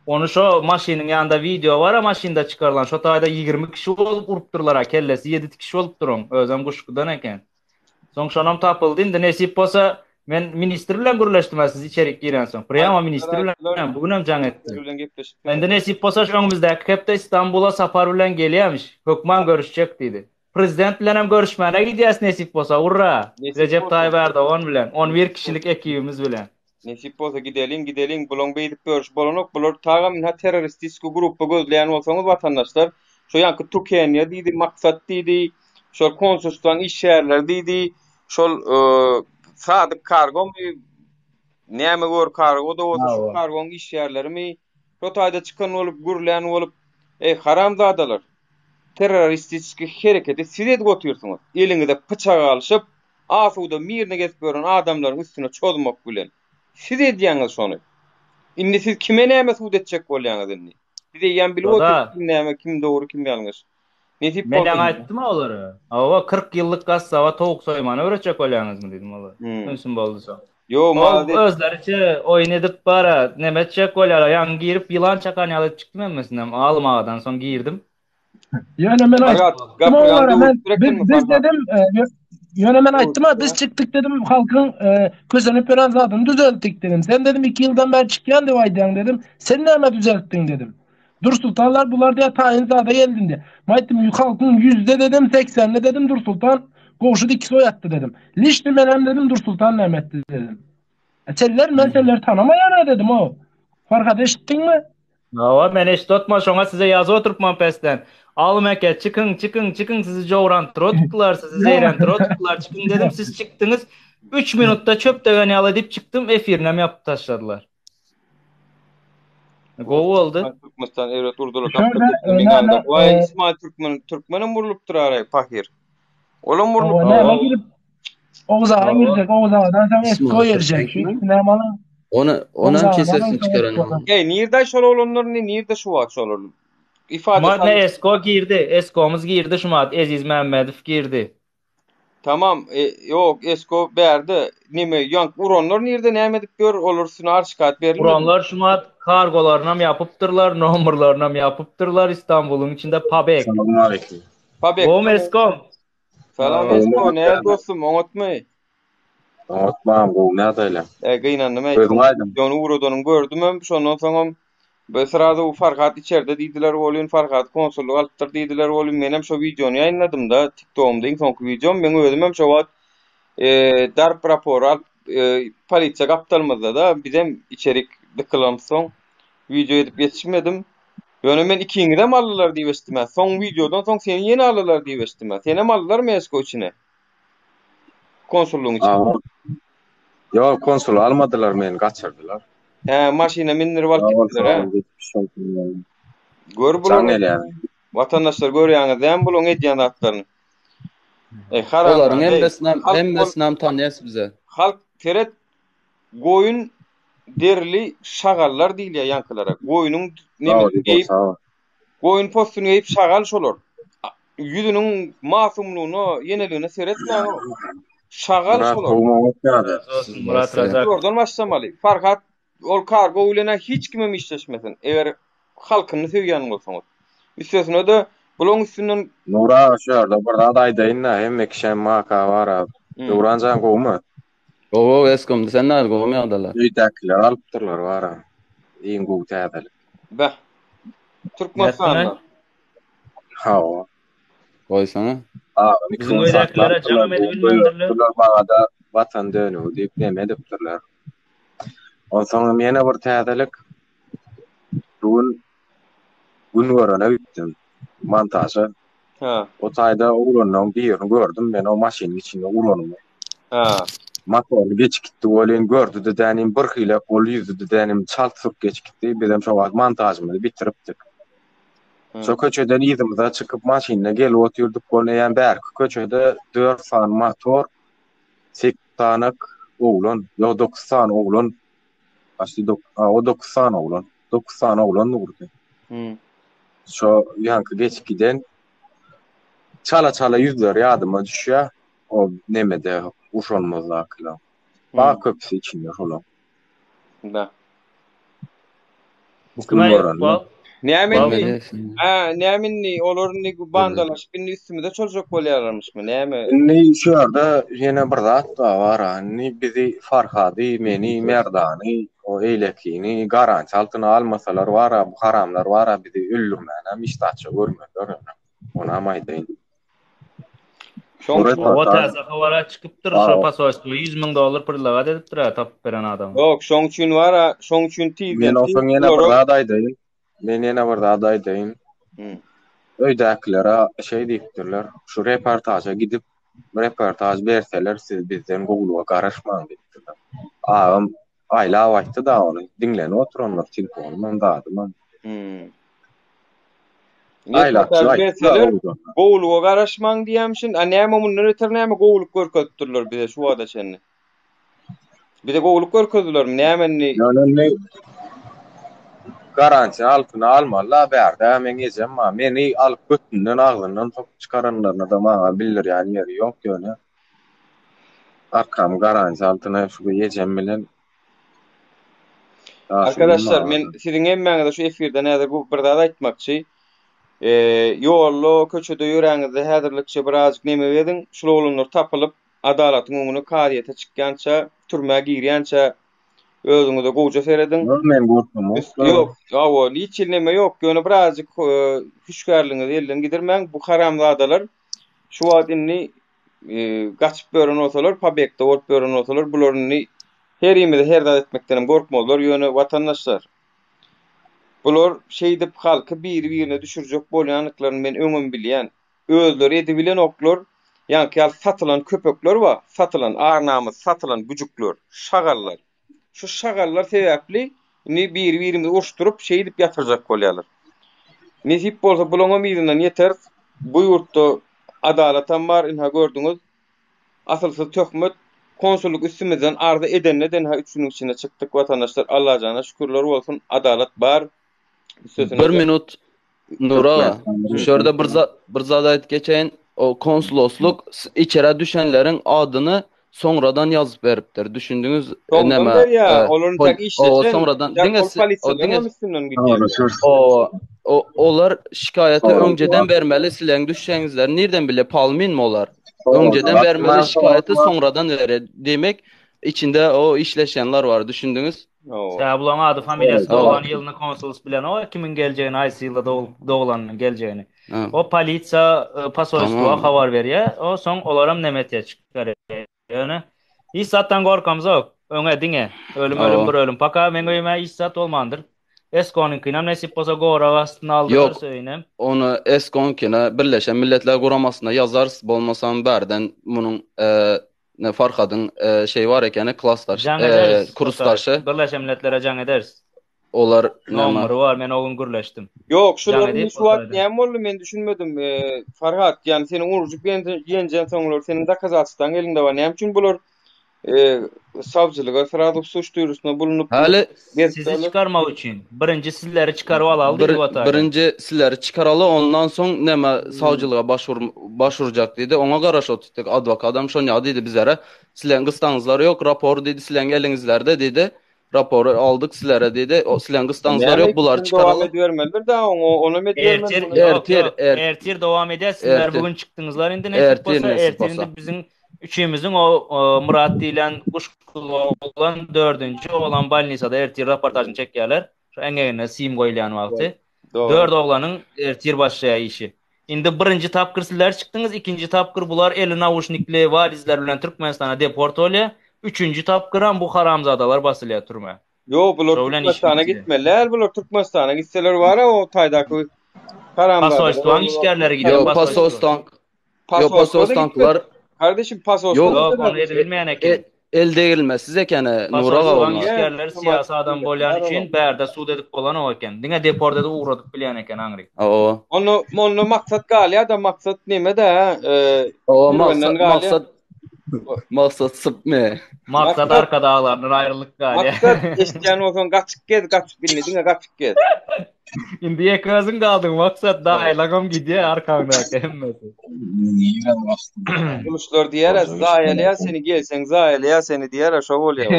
Ony şo maşynyň ýanynda wideo bar-a maşynda çykarylan. Şo taýda 20 kişi bolup urupdyrlar-a, kellesi 7 kişi bolupdyr oň. Özem Guşgudan eken. Soň şonam tapyldy. Indi nesip bolsa men ministr bilen gürleşdim-ä siz içerik girensoň. Prýamo ministr bilen bu günem jaň etdim. Indi nesip bolsa şu öňümizdäki hepde Istanbula sapar bilen gelýämiş. Hökman görüşjek diýdi. Prezident bilenem görüşmäne gidýäs nesip bolsa. Urra! Rejep Taýyp Ärdogan bilen 11 kişilik ekibimiz bilen. Nesip bolsa gideliň gideliň bulaň beýdip görüşi bolanok bular tagam ynha terroristiski gruppa gözleýän bolsaňyz watandaşlar şo ýaňky Tukeniýa diýdi Maksat diýdi şol konsulstwaň işgärleri diýdi şol Sadyk kargomy näme gör kargo da bolsa şu kargoň işgärlerimi şo taýda çykan bolup gürlän bolup eý haramzadalar terroristiski hereketi siz edip otyrsyňyz eliňize pyçak alşyp Asuda mirne gezip ýören adamlaryň üstüne çozmak bilen. Siz edýäňiz şony. Indi siz kime näme sud etjek bolýaňyz indi? Biz eýýäm bilip otyrys kim näme, kim dogry, kim ýalňyş. Nesip bolsa. Men aýtdym-a olara. Hawa, 40 ýyllyk gassaba towuk soýmany öwretjek bolýaňyzmy diýdim olara. Ümsüm boldy soň. Ýo, malades. Özleriçe oýun edip bara, neme etjek bolýarlar. Ýaňy girip ýylan çakan ýaly edip çykdym hemmesinden. Alym agadan soň girdim. Ýöne men aýtdym olara men biz, biz dedim e, ýöne men aýtdym biz çykdyk dedim halkyň e, kösenip ýören zadyny düzeltdik dedim. Sen dedim 2 ýyldan bäri çykýan diýip aýdýaň dedim. Sen näme düzeltdiň dedim. Dursultanlar bular diýä taýyn zada geldi diýä. Men aýtdym halkyň ýüzde dedim 80-ni dedim Dursultan Gowşut ikisi oýatdy dedim. Lişni men hem dedim Dursultan näme etdi dedim. E, Seller men selleri tanamaýan dedim o. Farhat eşitdiňmi? Hawa, men eşit otma, şoňa size ýazyp oturypman pesden. Alym eke, çykyň, çykyň, çykyň, sizi jowrantyr otupdylar, sizi zeýrentir otupdylar, çykyň dedim, siz çykdyňyz. Üç minutda çöp döwen ýaly edip çykdym, efirinem ýapyp taşladylar. Gowy boldy. Türkmenistan erbet urdular. Şöyle, Waý, İsmail Türkmen, Türkmenem urlupdyr araý, pahyr. Olam urlupdyr. Näme girip Oguz aga girjek, Oguz agadan soň Esko girjek. Şu ikisini hem alyň. Ony onam kesesini çykaran. Ey nirde şol oglanlar ne nirde şu wagt şolar? Ifade Madne Esko girdi. Eskomuz girdi şu mat Eziz Mämmedow girdi. Tamam, e, ýok, Esko bärde. Neme, ýank uranlar nirde näme edip ýör? Olar üstüne arz şikaýat berilmedi. Uranlar şu mat kargolarynam ýapypdyrlar, nomerlarynam ýapypdyrlar Istanbulyň içinde Pabek. Salam aleýkum. Pabek. Gowmy Eskom? Salam Esko, näme dostum, oňatmy? Oňatmam, gowy nädäýle? E, gynandym eý. Özüň aýdyň. Ýöne ugradanyňy gördümem, şondan soňam be srazu Farhat içerde diýdiler welin, Farhat konsullyk alypdyr diýdiler welin, menem şo wideony ýaýynladym-da, TikTogymda iň soňky wideom, meň özümem şo wagt e, darp rapory alyp, e, polisiýa gapdalymyzda-da, bizem içerik dykylamsoň. Wideo edip ýetişmedim. Ýöne men ikiňizem aldylar diýip eşitdim-ä. Soň wideodan soň seni ýene aldylar diýip eşitdim-ä. Senem aldylarmy Esko içine? Konsullygyň içine. Awa. Ýok, konsul almadylar meni, gaçyrdylar. Hä, maşyna mindirip alyp gitdiler, hä? Gör Jaň bularyň gelýär. Watandaşlar görýäňiz dämi bularyň edýän zatlaryny? Eý, haramzada, Olaryň eý. hemmesinem, Halk bol, hemmesinem tanýas bize. halk seret, Goýun derili şagallar diýilýär ýaňkylara. Goýnuň nemesini geýip, goýun possuny geýip şagal şolar. Ýüzüniň masumlygyna, ýeneligine seretmäň. Şagal şolar. Murat Razak. Şolardan başlamaly. Farhat ol kargo bilen hiç kimem işleşmesin. Eger halkyny söýýän bolsaňyz. Üstesine-de bulaň üstünden Nury aga şu ýerde bir zat aýdaýyn-da, hemme kişem maka bar-a. Döwran jan gowumy? Gowy gowy Eskomda sen näl gowumy ýagdaýlar? Öýdäkiler alypdyrlar bara. Iň gowy täzelik. Beh. Türkmenistanda. Hawa. Goýsana. Agam iki Biziň gün öýdäkilere saklapdyrlar. jaňam edibilmändirler. Bular maňada watan dönügi diýip neme edipdirler. Onsoňam ýene bir täzelik. Bu gün gün görene gitdim. Montaža. Ha. O taýda oglanlaryň birini gördüm men o maşynyň içinde uranyny. Ha. Motory geçip gitdi welin gördi-de dänim bir hile ol ýüzdi dänim çalt sürüp geçip gitdi. Bizem şo wagt montažymyzy bitiripdik. Şo köçeden yzymyza çykyp maşynda gelip otyrdyk ol eýýäm bärki köçede dört sany motor, sekiz sany oglan, ýok dokuz sany oglan Başly dok, a, o 9 sany oglan. 9 sany oglan durdy. Hmm. Şo ýaňky geçip giden çala-çala ýüzleri ýadyma düşýär. O nemede urşanymyzdakylar. Bar Hmm. köpüsi içinde şolaň. Da. Bu kime Gün Ykbal? Näme Ykbal indi? kim? Bilmeýärsin. Ha, näme indi? Olar indi bandalaşyp indi üstümize çoljak bolýarlarmyşmy? Näme? Indi şu ýerde ýene bir zat bar bar. Indi bizi Farhady, meni, Merdany, o eýlekini garantiýa altyna almasalar bar, bu haramlar bar, bizi öldürmänem hiç zatça görmezler ýöne. Onam aýdaýyn. Şoň üçin Oba täze habara çykypdyr, şo posolstwo 100 müň dollar predlagat edipdir ha tapyp beren adama. Ýok, şoň üçin bar-a, şoň üçin tizden Men tiz onsoň ýene bir bulara zat aýdaýyn. Men ýene bir zat aýdaýyn. Hmm. Öýdäkilere şeý diýipdirler, şu reportaža gidip, reportaž berseler siz bizden gowulyga garaşmaň diýipdirler. Agam aýlap aýtdy-da ony, diňlenip oturanlar telefonymam zadymam. Hmm. Aýlapjyk Reportaž aýtdy-da berseler gowudan. gowulyga garaşmaň diýýämişin. A näme mundan öter näme gowulyk görkezipdirler bize şu wagta çenli? Bize gowulyk görkezdilermi? Näme indi? Ýöne indi garantiýa altyny almaly-la bärde meň ejem bar. Meni alyp götünden agzyndan sokup çykaranlaryna-da maňa bildirýän ýeri ýok ýöne arkamy garantiýa altyna şu ejem bilen Arkadaşlar men siziň hemmäňize şu efirden häzir bu bir zat aýtmakçy. Ýolda, köçede ýöräňizde häzirlikçe birazjyk neme ediň. Şul oglanlar tapylyp, Adalatyň öňüne kazyýete çykýança, türmä girýänçä özüňize gowja serediň. Ýok, men gorkamok. Ýok, hawa, hiç hili neme ýok. Ýöne birazjyk hüşgärligiňizi elden gidirmäň. Bu haramzadalar şu wagt indi gaçyp ýören bolsalar, pobegde bolup ýören bolsalar, bular indi herimize her zat etmekdenem gorkmazlar. Ýöne watandaşlar, bular şeýdip halky biri-birine düşürjek bolýandyklaryny men öňem bilýän. Özleri edibilenoklar, ýaňky ýaly satylan köpekler bar, satylan, ar-namys satylan güjükler, şagallar. Şu şagallar sebäpli indi biri-birimizi uruşdyryp, şeýdip ýatyrjak bolýarlar. Nesip bolsa bulaňam yzyndan ýeteris. Bu ýurtda adalatam bar, ynha gördüňiz. Asylsyz töhmet, konsullyk üstümizden arza edende-de ynha üç günüň içinde çykdyk watandaşlar, Allajana şükürler bolsun, adalat bar. Üstesine Bir minut Nur aga, şu ýerde bir zat bir zat aýdyp geçeýin. O konsuloslyk içerä düşenleriň adyny soňradan ýazyp beripdir. Düşündiňiz Soňdan näme? berýär. Olar entek O işleşen. soňradan diňe o diňe üstünden gidýär. O o olar şikaýaty öňjeden bermeli sileň düşseňizler nirden bilýär palminmi olar? Öňjeden bermeli şikaýaty soňradan berýär. Diýmek içinde o işleşenler bar düşündiňiz? Sebäbi bularyň ady familiýasy doglan ýylyny konsuls bilenok kimiň geljegini haýsy ýylda dogulanyny geljegini. O polisiýa posolstwa habar berýär. O soň olaram neme etýär çykarýar. Ýöne hiç zatdan gorkamzok. Öňe diňe ölüm ölüm bir ölüm. Paka meň öýüme hiç zat bolmandyr. Eskonyňkynam nesip bolsa gorag astyna aldyrarys Ýok, öýünem. ony Eskoňkyna Birleşen Milletler Guramasyna ýazarys, bolmasam bärden munuň ne Farhadyň şeýi bar ekeni, klasdaş, Jaň ederis, kursdaşy. Birleşen Milletlere jaň ederis. Olar näme? Nomeri bar, men o gün gürleşdim. Ýok, Jaň şular edip indi şu wagt oturaryn. näme boldy men düşünmedim. Farhat, ýani seni urjup ýenjen soňlar seniň dokazatstwaň elinde bar. Näme üçin bular sawçylyga srazu suç duýrusyna bulunyp Häli Sizi çykarmak üçin. Birinji sizleri çykaryp alaly bir, diýdi Wataýdan. birinji sizleri çykaraly ondan soň näme sawçylyga başwur başwurjak diýdi. Oňa garaşyp otyrdyk. Adwokadam şony ýa diýdi bizlere. Sileň gysdaňyzlar ýok, rapor diýdi sileň eliňizlerde diýdi. Rapory aldyk sizlere diýdi. O sileň gysdaňyzlar Näme ýok, bulary ikisini dowam çykaraly. edibermelidir da oňa onam edibermeli Ertir muny. ýok Ertir, ýok. er, Ertir dowam edýär. Sizler ertir, bu gün çykdyňyzlar indi nesip ertir bolsa. nesip Ertir bolsa. indi biziň üçimiziň o o Myrat diýlen guş oglan dördünji oglan bolnisada ertir raportažyny çekýärler. Şu eňegine sim goýulýan wagty. Dogry. Dört oglanyň ertir başlaýar işi. Indi birinji tapgyr sizler çykdyňyz, ikinji tapgyr bular eli nauşnikli walizler bilen Türkmenistana deport bolýar. Üçünji tapgyram bu haramzadalar basylýar türmä. Ýok bular Şo bilen iş Türkmenistana bitýär. gitmeli däl bular Türkmenistana gitseler bara o taýdaky haramzadalar Posolstwaň işgärleri gidýär, Ýok, posolstwa. posolstwaň Ýok, Posolstwa-da gitmez. posolstwaňkylar Kardeşim posolstwa Ýok, Ýok, ony edibilmeýän e, eken. el degrilmesiz ekeni Nuraga Posolstwaň onlar. işgärleri syýasy adam bolýany üçin bärde sud edip bolanok eken. Diňe deport edip ugradyp bilýän eken aňryk. Hawa. Onda onda maksat galýar-da, maksat neme-de, e, Hawa, türgenden maksat galýar. maksat maksat sypmy. Maksat Maksat arkadaglaryndan aýrylyk galýar. maksat eşitýän bolsaň gaçyp gez, gaçyp indi diňe gaçyp gez. Indi ýeke özüň galdyň Maksat, daýylaňam gidýär arkaňdaky hemmesi. Nirä basdym? Guluşlar diýer, zaýalaýar seni gelseň zaýalaýar seni diýer, şo bolýar.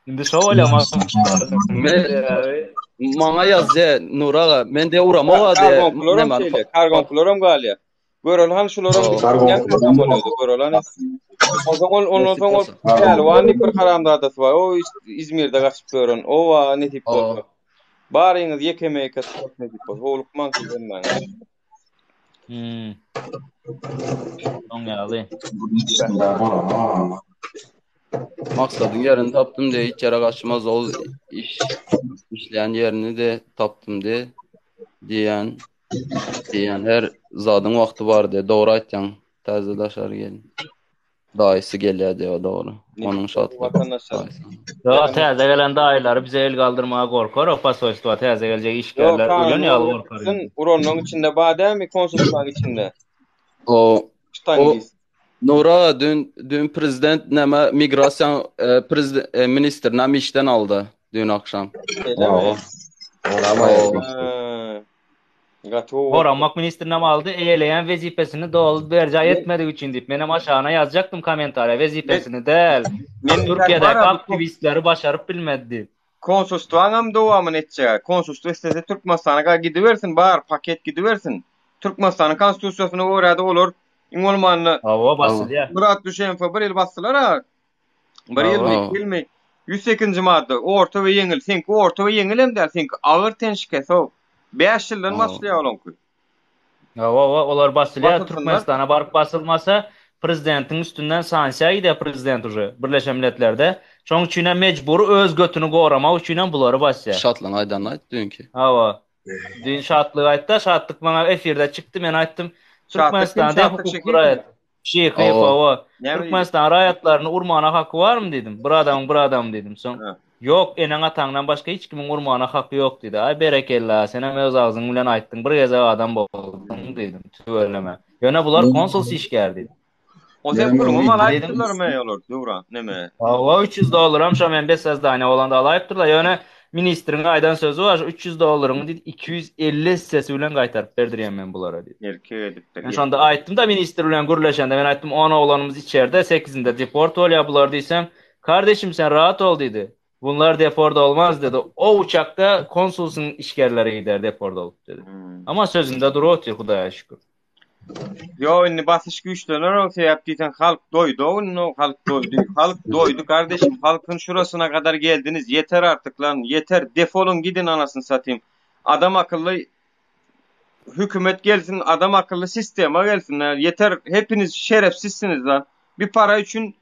Indi şo bolýar Maksat. Men maňa ýazdy Nur aga, men de uramaga de. Kargonkularam şeýle, kargonkularam galýar. Göreli hany şularam gidýän bolýardy, göreli hany. Onsoň ol ondan soň ol Pälwan diýip bir haramzadasy bar. O Izmirde gaçyp ýören. O wa nesip bolsa. Baryňyz ýekeme-ýeke tutup nesip bolsa. Howlukmaň siz hemmäňiz. Hmm. Oň ýaly. Maksadyň ýerini tapdym diýe hiç ýere gaçmaz ol iş işleýän ýerini de tapdym diýe diýen diýen her zadyň wagty bar diýe dogry aýtýaň täze daşary gelin. Daýysy gelýär diýe dogry. Onuň şatlygy. Watandaşlar. Ýa täze gelen daýylary bize el galdyrmaga gorkar, o posolstwa täze geljek işgärler ölen ýaly gorkar. Sen uranyň içinde bar dämi konsulstwaň içinde? O o Nura dün dün prezident näme migrasiýa e, prezident e, ministr näme işden aldy dün akşam. Şeýlemi? Gaty gowy. Goranmak ministrinem aldy, eýeleýän wezipesini doly berjaý etmedigi üçin diýip. Menem aşagyna ýazjakdym kommentariýa, wezipesini däl, Türkiýedäki aktiwistleri başaryp bilmedi diýip. Konsulstwaňam dowamyny etjeg. Konsulstwa islese Türkmenistana ga gidibersin, bar paket gidibersin. Türkmenistanyň konstitusiýasyna görä-de olar iň bolmanda Hawa, basylýar. Myrat Düşemowa bir ýyl basdylar-a. Bir ýylmy, iki ýylmy? 108-nji madda, orta we ýeňil. Seňki orta we ýeňil hem däl, seňki agyr ten şikesi. 5 ýyldan başlaýar olaňky. Hawa, hawa, olar basylýar. Türkmenistana baryp basylmasa, prezidentiň üstünden sanksiýa gidýär prezident uje Birleşen Milletlerde. Şonuň üçin hem mejbury öz götüni goramak üçin hem bulary basýar. Şatlygyň aýdanyny aýt düýnki. Hawa. Düýn Şatlyk aýtdy, Şatlyk maňa efirde çykdy, men aýtdym, Türkmenistanda hukukly raýat. Şyhyýew hawa. Türkmenistan raýatlaryny urmana haky barmy diýdim. Bir adamyň bir adamy diýdim. Soň Ýok, eneň-ataňdan başga hiç kimiň urmana haky ýok diýdi. Aý berekella, senem öz agzyň bilen aýtdyň, bir gezek adam bolduň diýdim. Tüweleme. Ýöne bular konsuls işgäri diýdim. O sen puluňam alaýypdyrlarmy olar Döwran neme? Hawa 300 dollaram şo men bez sozdaniýa bolanda alaýypdyrlar. Ýöne ministriň aýdan sözi bar, şu 300 dollaryňy diýdi 250 essesi bilen gaýtaryp berdirýän men bulara diýdi. Erkek edipdir. Men şonda aýtdym-da ministr bilen gürleşende men aýtdym on oglanymyz içerde sekizinde deport bolýar bular diýsem, kardeşim sen rahat ol diýdi. Bunlar deport olmaz diýdi. O uçakda konsulsyň işgärleri gider deport bolup diýdi. Amma sözünde durup otyr Hudaýa şükür. Ýok indi basyş güýçlener ol sebäp diýseň halk doýdy indi halk doýdy halk doýdy kardeşim halkyň şurasyna kadar geldiniz ýeter artyk lan ýeter defolun gidin anasyny satayım adam akylly hükümet gelsin adam akylly sistema gelsin ýeter hepiniz şerefsizsiniz lan bir para üçin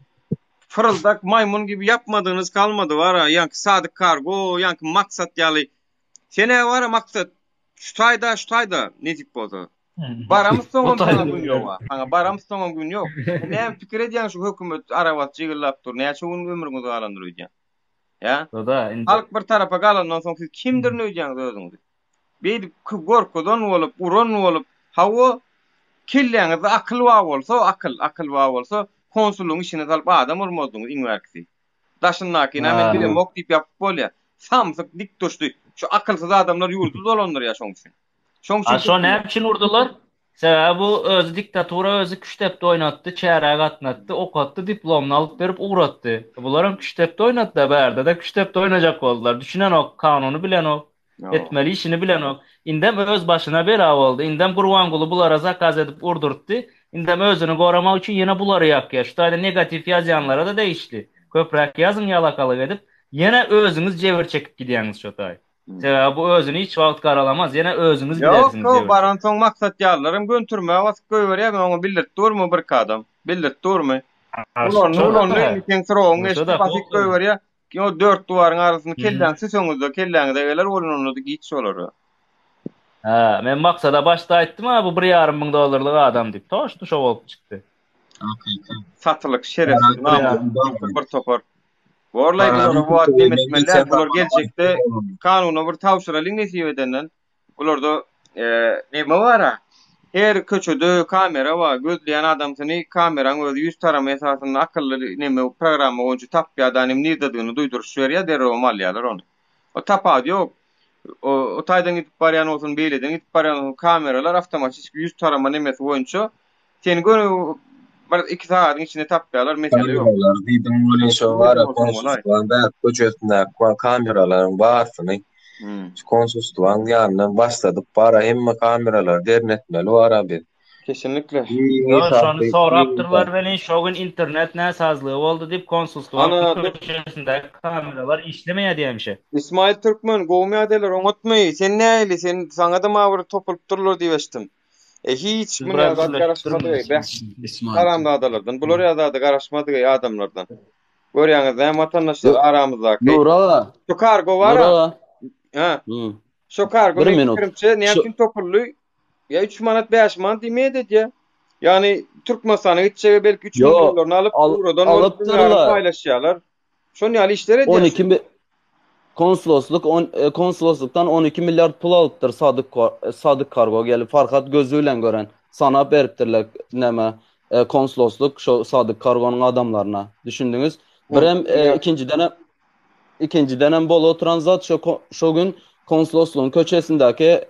fyryldak maýmun gibi ýapmadygyňyz kalmady bara ýaňky sadyk kargo ýaňky maksat ýaly. Sen-ä bar-a Maksat, şu taýda, şu taýda, nesip bolsa. Baramyz soňam saňa gün ýok-a. Saňa baramyz soňam gün ýok. Sen näme pikir edýäň şu hökümet arabasy jygyllap dur, näçe gün ömrüňiz galandyr öýdýäň? Ýa? Halk bir tarapa galandan soň siz kimdirin öýdýäňiz özüňizi? Beýdip gorkuzan bolup, uran bolup, hawa, kelläňizde akyl bar bolsa, akyl, akyl bar bolsa, konsullygyň içine salyp adam urmazdyňyz iň bärkisi. Daşyndakyny men bilemok diýip ýapyp bolýar. Samsyk dik durşy. Şu akylsyz adamlar ýurdy dolandyrýar şoň üçin. Şoň üçin. A şo näme üçin urdular? Sebäbi bu özi diktatura özi küştdepdi oýnatdy, çärä gatnatdy, okatdy, diplomyny alyp berip ugratdy. Bularam küştdepdi oýnatdylar bärde-de küştdepdi oýnajak boldular. Düşünenok, kanuny bilenok, etmeli işini bilenok. Indem öz başyna bela boldy. Indem Gurbanguly bulara zakaz edip urdurtdy. Indem özüni goramak üçin ýene bulary ýakýar. Şu taýda negatiw ýazýanlara-da degişli. Köpräk ýazyň ýalakalyk edip, ýene özüňiz jebir çekip gidýäňiz şo taý. Sebäbi bu özüni hiç wagt garalamaz, ýene özüňiz gidersiňiz Ýok, baransoň Maksat ýalylaram göni türmä basyp goýberýär, men oňa bildirip durmy birki adam, bildirip durmy. Ulandy, ulandy, indi seň srogyň geçdi, basyp goýberýär. Ýo dört duwaryň arasynda kelläň süseňizde kelläňize geler welin onda-da giç bolar. Hä, men Maksada başda aýtdym-a bu bir ýarym müň dollarlyk adam diýip. Toşny şo bolup çykdy. Satylyk şerefsiz namyssyz bir topar. Borlaý bulara bu wagt neme etmeli däl. Bular geljekde kanuna bir tabşyralyň nesip edenden. Bularda neme bar-a? Her köçede kamera bar. Gözleýän adamsyny kameraň özi ýüz tarama esasynda akylly neme programma boýunça tapýar da neme nirdedigini duýduryş berýär, derrewem alýarlar ony. O tapawudy ýok. O taýdan gidip barýan bolsun, beýleden gidip barýan bolsun, kameralar awtomatiski ýüz tarama nemesi boýunça Seni göni bir iki sagadyň içinde tapýarlar, mesele ýok. Kameralar diýdiň welin şo bar konsulstwaň bäri köçesindäki kameralaryň barysyny şu konsulstwaň ýanyndan başladyp bara hemme kameralary dernetmeli bara biz. Kesinlikle. Ýok şony sorapdyrlar welin şo gün internet näsazlygy boldy diýip konsulstwaň köçesindäki kameralar işlemeýär diýenmişe. Ismail Türkmen gowmy ýagdaýlar oňatmy sen nähili sen saňada mawy topulypdyrlar diýip eşitdim. E hiç muny zat garaşmadyk be. Haramzadalardan. Bular ýa zada garaşmadyk ey adamlardan. Görýäňiz näme watandaşlar aramyzdaky. Nur aga. Şu kargo bar. Nur aga. Ha. Şu kargo Bir minut. Pikirimçe näme üçin topuldy? Ýa 3 manat 5 manat diýmeýär edýär. Ýagny Türkmenistana gitjege belki 3 müň dollaryny alyp, ugradan paýlaşýarlar. Şon ýaly işler edýär. 12 mi konsoloslyk on, e, konsoloslykdan 12 milliard pul alypdyr Sadyk Sadyk Kargo gelip Farhat gözi bilen gören sanap beripdirler näme e, konsoloslyk şo Sadyk Kargonyň adamlaryna düşündiňiz. Birem e, ikinjiden ikinjiden hem bolup oturan zat şo şo gün konsoloslygyň köçesindäki e,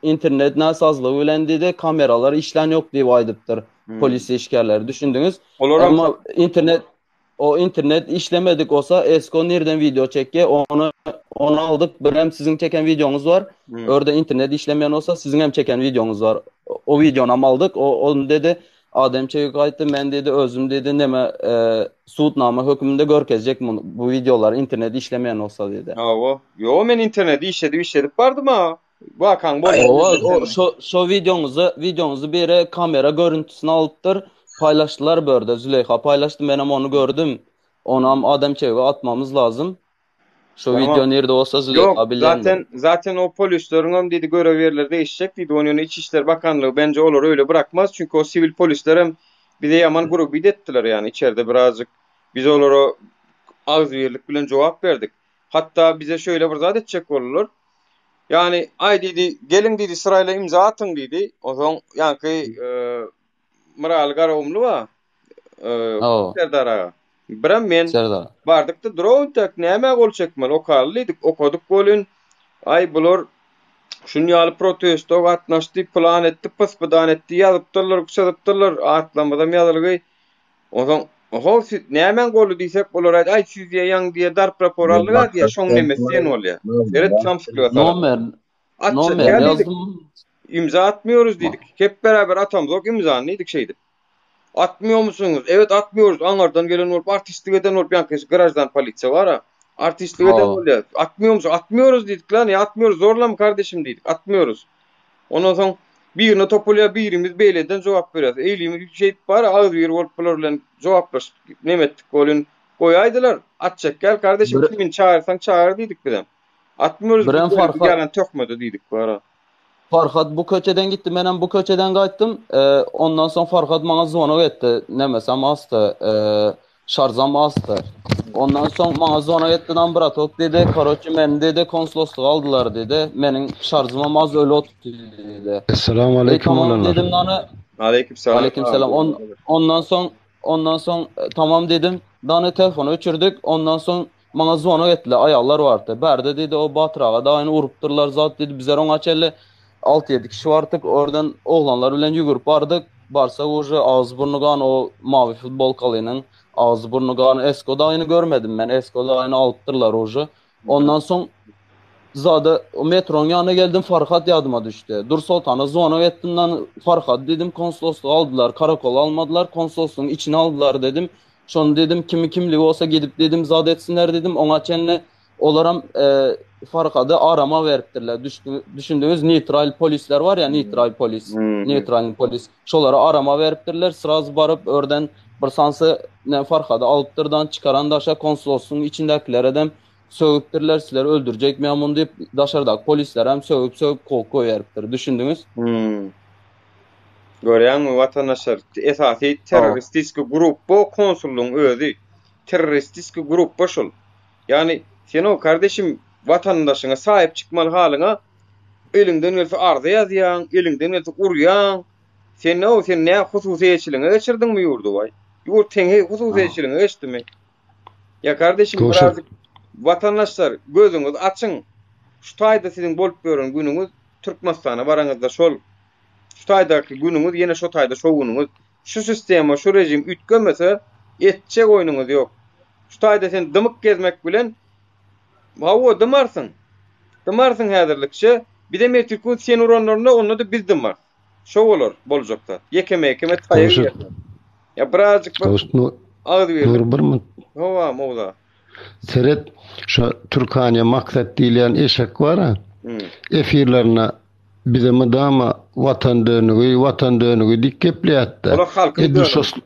internet näsazlygy bilen diýdi kameralar işlän ýok diýip aýdypdyr hmm. polisiýa işgärleri düşündiňiz. Olar Emma internet O internet işlemedik bolsa Esko nirden video çekýä ony ony aldyk birem siziň çeken wideoňyz bar. Hmm. Örde internet işlemeýän bolsa siziň hem çeken wideoňyz bar. O wideony hem aldyk. O ony dedi Adem çekip gaýtdy men dedi özüm dedi neme e, sudnama hökmünde görkezjek bunu bu wideolar internet işlemeýän bolsa dedi. Hawa. Ýo men interneti işledip işledip bardym ha. Wakaň boldy. Owa, şo şo wideoňyzy wideoňyzy biri kamera görüntüsini alypdyr. Paýlaşdylar bu ýerde. Züleýha paýlaşdy, menem ony gördüm. Onam adam çege atmamyz lazym. Şo wideo nirde bolsa Züleýha Ýok, bilýändir. zaten zaten o polisleriňem diýdi görev ýerleri değişjek diýdi. Ony ýöne Içişler Bakanlygy bence olary öyle bırakmaz. Çünki o siwil polislerem bize ýaman grubit etdiler ýani içerde birazjyk biz olara agzybirlik bilen jogap berdik. Hatda bize şöyle bir zat etjek boldular. Ýagny, aý diýdi, geliň diýdi, syraýla imza atyň diýdi. Onsoň ýaňky e, Myraly Garagumly bar. E, Serdar aga. Birem men Serdar. Bardyk-da durawyntak nämä gol çekmeli, okaly diýdik. Okadyk welin, aý bular şun ýaly protesto gatnaşdy, plan etdi, pys-pydan etdi, ýazypdyrlar, çyzypdyrlar, atlamyzam ýazylgy. Onsoň, Ho, siz nämäň goly diýsek, olar aýdy, aý, siz diýýär, ýaňy diýýär, darp rapor aldyk-a diýýär, şoň nemesi diýen bolýar. Seret, samsyklyga salyp. Nomer, Atjak nomer däl diýdik. ýazdym. Imza atmıyoruz diýdik. Hep beraber atamzok imzany diýdik şeýdip. Atmıyormusunuz? Evet atmıyoruz. Aňardan gelen bolup, artistlik eden bolup, ýaňky graždan polisiýa bar-a. Artistlik eden bolýar. Atmıyormusun? Atmıyoruz diýdik lan, ýa atmıyoruz, zorlama kardeşim diýdik. Atmıyoruz. Ondan soň birine topulýar, birimiz beýleden jogap berýäs. Eýlimiz şeýdip bar, agzybir bolup bular bilen jogaplaşyp neme etdik welin, goýaýdylar. At çekgäl kardeşim, kimini çagyrsaň çagyr diýdik bizem. Atmıyoruz Birem biz böyle bir Farhat yalan töhmeti diýdik bara. Farhat bu köçeden gitdi, menem bu köçeden gaýtdym. E, ondan soň Farhat maňa zvonok etdi. Nemesem asdy, e, şarzam asdy. Ondan soň maňa zvonok etdi, dan bratok diýdi, karoçe meni diýdi, konsoloslyga aldylar diýdi. Meniň şarzymam az öli otupdy diýdi. Esselamu E aleýkum tamam oglanlar. dedim dany. Aleyküm selam. Aleyküm selam. On, ondan soň ondan soň e, tamam dedim. Dany telefonu öçürdik. Ondan soň maňa zvonok etdiler. Aýallar bardy. Bärde diýdi o Batyr aga dagyny urupdyrlar zat diýdi. Bizler oňa çenli 6-7 kişi bardyk. Oradan oglanlar bilen ýügürip bardyk. Barsak uje agzy burny gan o mawy futbolkalynyň agzy burny gan Esko dagyny görmedim men. Esko dagyny alypdyrlar uje. Ondan soň zada o metronyň ýanyna geldim Farhat ýadyma düşdi. Dursoltana zvonok etdim dan Farhat dedim konsoloslyga aldylar, karakola almadylar, konsoloslygyň içine aldylar dedim. Şony dedim kimi kimligi bolsa gidip dedim zat etsinler dedim. Oňa çenli olaram e, Farhady arama beripdirler. Düşdü, düşündüňiz neutral polisler bar ya neutral polis. Hmm. Neutral polis. Şolara arama beripdirler. Sraz baryp örden bir sansy ne Farhady alypdyrdan çykaran daşa konsoloslugyň içindäkilere dem sögüpdirler, sizleri öldürecek mi amun diýip daşardaky polisler hem sögüp sögüp kowup goýberipdir. Düşündüňiz? Hmm. Görýäňmi watandaşlar, esasy Hawa. terroristik gruppa konsullygyň özi. Terroristik gruppa şol. Ýagny sen o kardeşim watandaşyňa sahip çykmaly halyňa eliňden gelse arza ýazýaň, eliňden gelse urýaň. Sen ne o sen ne hususy eýeçiligiňe geçirdiňmi ýurdy waý? Ýurt seň he hususy eýeçiligiňe geçdimi? Ýa kardeşim Gowşut. birazcık watandaşlar gözüňizi açyň. Şu taýda siziň bolup ýören günüňiz Türkmenistana baraňyzda şol şu taýdaky günüňiz ýene şo taýda şo günüňiz. Şu sistema, şu rejim üýtgemese etjek oýnuňyz ýok. Şu taýda sen dymyk gezmek bilen hawa dymarsyň. Dymarsyň häzirlikçe. Bizem ertirki gün seni uranlarynda onda-da biz dymarys. Şo bolar boljak zat. Ýekeme-ýekeme taýak Gowşut. iýersiň. Ýa birazjyk bir Gowşut Nur, agzybirlik. Nur bir minut. Hawa, Mowza. Seret, şo Türkaniýa Maksat diýilýän eşek bar-a, Hmm. efirlerinde bize mydama watan dönügi, watan dönügi diýip gepleýärdi. Olar halkyň Edil şo dönügi.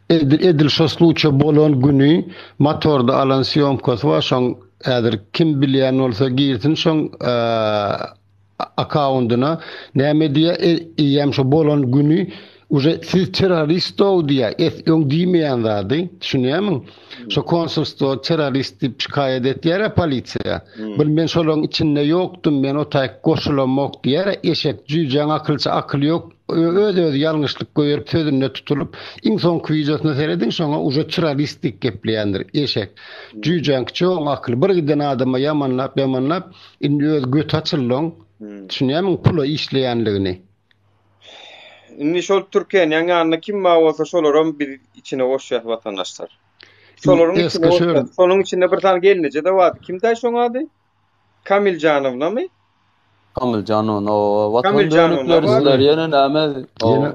edil, edil şo sluçe bolan güni motorda alan sýomkasy bar, şoň häzir kim bilýän bolsa girsin şoň akkaundyna näme diýýär, e, eýýäm şo bolan güni uje siz terrorist-ow diýýär, es öň diýmeýän zady, düşünýärmiň? Şo konsulstwo terrorist diýip şikaýat etýär-ä polisiýa. Bir men şolaryň içinde ýokdum, men o taýk goşulamok diýýär-ä, eşek jüýjäň akylça akyly ýok, öz-özi ýalňyşlyk goýberip sözünde tutulyp, iň soňky wideosyna serediň şoňa uje terrorist diýip gepleýändir, eşek. Jüýjäňki çoň akyly bir giden adama ýamanlap ýamanlap, Indi öz göti açyldy oň. Düşünýärmiň pula işleýänligini. Indi şol Türkiýäniň ýanynda kim bar bolsa şolaram biz içine goşýas watandaşlar. Şolaryň içine goşýas. Şonuň içinde bir sany gelneje-de bardy. Kimdäý şoň ady? Kamiljanowna-my? Kamiljanowna, o watan dönükleri sizler ýene näme? Ýene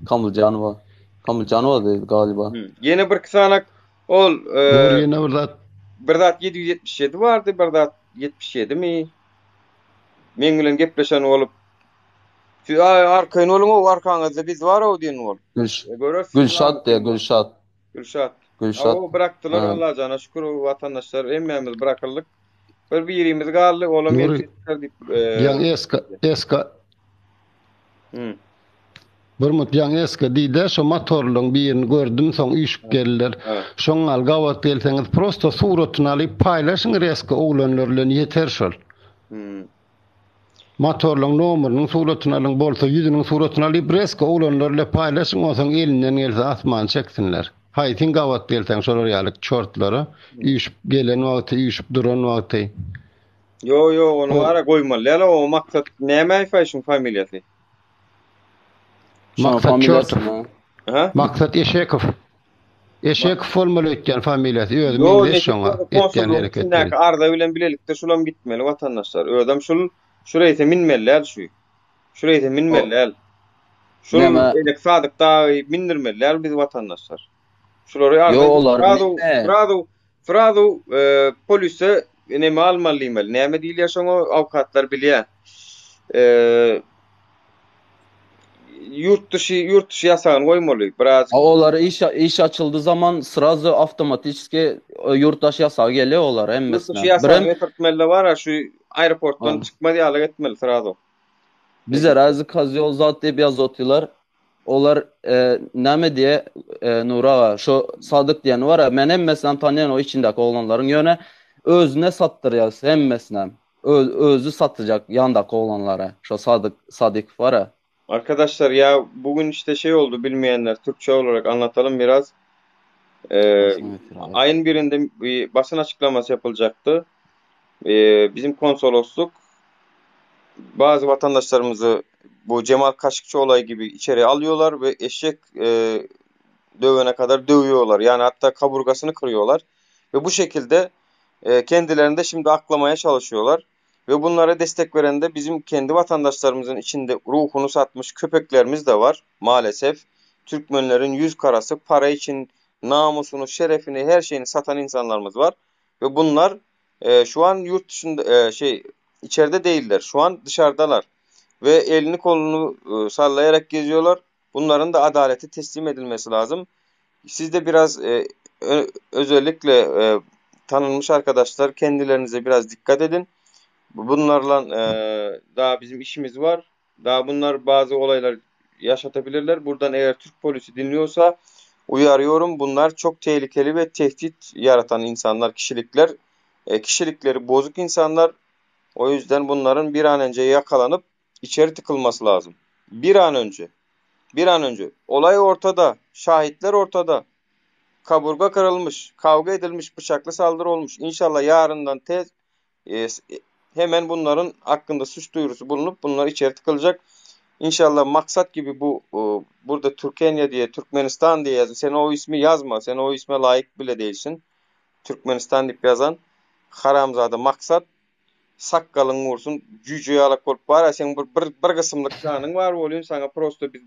Kamyljanowa. Kamyljanowa diýdi galiba. Ýene bir sanak ol e, Dur ýene bir zat. Bir zat 777 bardy, bir zat 77 mi? Meň bilen gepleşen bolup Siz ay arkaýyn boluň o arkaňyzda biz bar o diýen bolup. Gülş E, Görersiz. Gülşat diýe Gülşat. Gülşat. Gülşat. O bırakdylar Ha. Allahjana şükür o vatandaşlar hemmämiz bırakyldyk. Bir birimiz galdy, olam Nuri, erkekler diýip e, Ýaň eska eska hı. Bir mut ýaň eska diýdä şo motorlaň birini gördüm soň üýşüp geldiler. Ha. Şoň gal gabat gelseňiz prosto suratyny alyp paýlaşyň reska oglanlar bilen ýeter şol. Hmm. Motorlaň nomerynyň suratyny alyň bolsa ýüzüniň suratyny alyp reska oglanlar bilen paýlaşyň onsoň elinden gelse asmany çeksinler. Haýsyň gabat gelseň şolar ýaly çortlara üýşüp gelen wagty üýşüp duran wagty. Yo yo onu O ara goýmaly däl o maksat näme şuň familiýasy? Şoň Maksat familiýasy Çortow. mı? Aha. Maksat Eşekow. Eşekow bolmaly öýtýän familiýasy. Özi Yo meňzeş nesip şoňa bolsa etýän konsullygyň hereketleri. içindäki arza bilen bilelikde şulam gitmeli watandaşlar. Özem şul şu reýse minmeli däl şu. Şu reýse minmeli O däl. Şul näme? Elek Sadyk dagy mindirmeli däl biz watandaşlar. Şulary arza Yo edip olar srazu minme. srazu srazu e, polise neme almaly diýmeli. Näme diýilýär şoňa awukatlar bilýär. E,. Ýurt dyşy, ýurt dyşy ýasagyny goýmaly biraz. A olar iş iş açyldy zaman srazu awtomatiçki e, ýurt daşy ýasagy gelýär olara Ýurt hemmesine. dyşy ýasagyny Birem getirtmeli bar şu aeroportdan Ha. çykmaz ýaly etmeli srazu. Bize razy kazýol zat diýip ýazyp otyrlar. Olar e, näme diýe e, Nury aga, şo Sadyk diýeni bar-a, men hemmesinem tanýan o içindäki oglanlaryň, ýöne özüne satdyrýas hemmesinem. Öz, özi satyjak ýandaky oglanlara. Şo Sadyk, Sadykow bar-a. Arkadaşlar ya bugün işte şey oldu bilmeyenler Türkçe olarak anlatalım biraz. Ee, ayın birinde bir basın açıklaması yapılacaktı. Ee, bizim konsolosluk bazı vatandaşlarımızı bu Cemal Kaşıkçı olayı gibi içeri alıyorlar ve eşek e, dövene kadar dövüyorlar. Yani hatta kaburgasını kırıyorlar. Ve bu şekilde e, kendilerini de şimdi aklamaya çalışıyorlar. Ve bunlara destek veren de bizim kendi vatandaşlarımızın içinde ruhunu satmış köpeklerimiz de var maalesef. Türkmenlerin yüz karası para için namusunu, şerefini, her şeyini satan insanlarımız var. Ve bunlar e, şu an yurt dışında e, şey içeride değiller. Şu an dışarıdalar. Ve elini kolunu e, sallayarak geziyorlar. Bunların da adalete teslim edilmesi lazım. Siz de biraz e, ö, özellikle e, tanınmış arkadaşlar kendilerinize biraz dikkat edin. Bunlarla e, daha bizim işimiz var. Daha bunlar bazı olaylar yaşatabilirler. Buradan eğer Türk polisi dinliyorsa uyarıyorum. Bunlar çok tehlikeli ve tehdit yaratan insanlar, kişilikler. E, kişilikleri bozuk insanlar. O yüzden bunların bir an önce yakalanıp içeri tıkılması lazım. Bir an önce. Bir an önce. Olay ortada. Şahitler ortada. Kaburga kırılmış, kavga edilmiş, bıçaklı saldırı olmuş. İnşallah yarından tez e, hemen bunların hakkında suç duyurusu bulunup bunlar içeri tıkılacak. İnşallah maksat gibi bu e, burada Türkenya diye, Türkmenistan diye yazın. Sen o ismi yazma. Sen o isme layık bile değilsin. Türkmenistan diýip ýazan haramzada Maksat sakgalyň gursun jüýje ýalak bolup bar-a seň bir bir bir gysymlyk janyň bar bolýun saňa prosto biz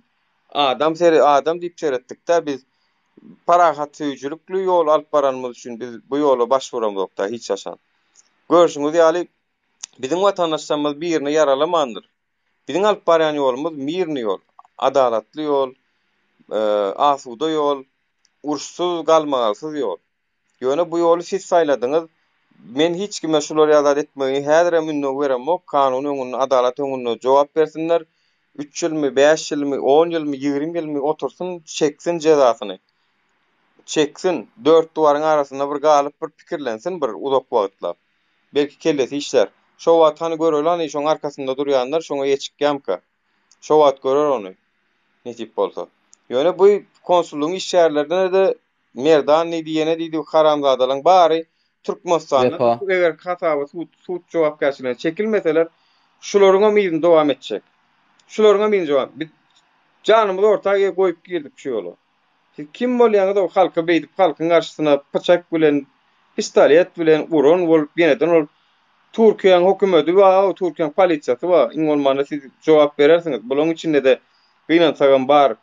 adam sere adam diýip seretdik-dä biz parahatsöýüjilikli ýol alyp baranymyz üçin biz bu ýola baş uramzok-da hiç haçan. Görşüňiz ýaly biziň watandaşlarymyz birini ýaralamandyr. Biziň alyp barýan ýolumyz mirny ýol, adalatly ýol, asuda ýol, uruşsyz, galmagalsyz ýol. Ýöne bu ýoly siz saýladyňyz. Men hiç kime şular ýaly zat etmegi häzirem ündew beremok. Kanun öňünde, adalat öňünde jogap bersinler. Üç ýylmy, bäş ýylmy, on ýylmy, 20 ýylmy otursyn, çeksin jezasyny. Çeksin. Dört duwaryň arasynda bir galyp bir pikirlensin bir uzak wagtlap. Belki kellesi işlär. Şo wagt hany göreli hany şoň arkasynda durýanlar şoňa ýetişikýämka. Şo wagt görer ony. Nesip bolsa. Ýöne bu konsullygyň işgärlerine-de Merdan diýdi, ýene diýdi bu haramzadalaryň bary Türkmenistanda Wepa. eger hasaba sud sud jogapkärçiligine çekilmeseler şularyňam yzyny dowam etjek. Şularyňam yzyny jogap. Biz janymyzy orta goýup girdik şu ýola. Siz kim bolýaňyz o halka beýdip halkyň garşysyna pyçak bilen pistolet bilen uran bolup ýeneden ol Türkiýäň hökümedi bar o Türkiýäň polisiýasy bar iň bolmanda siz jogap berersiňiz bulaň içindede gynansagam bar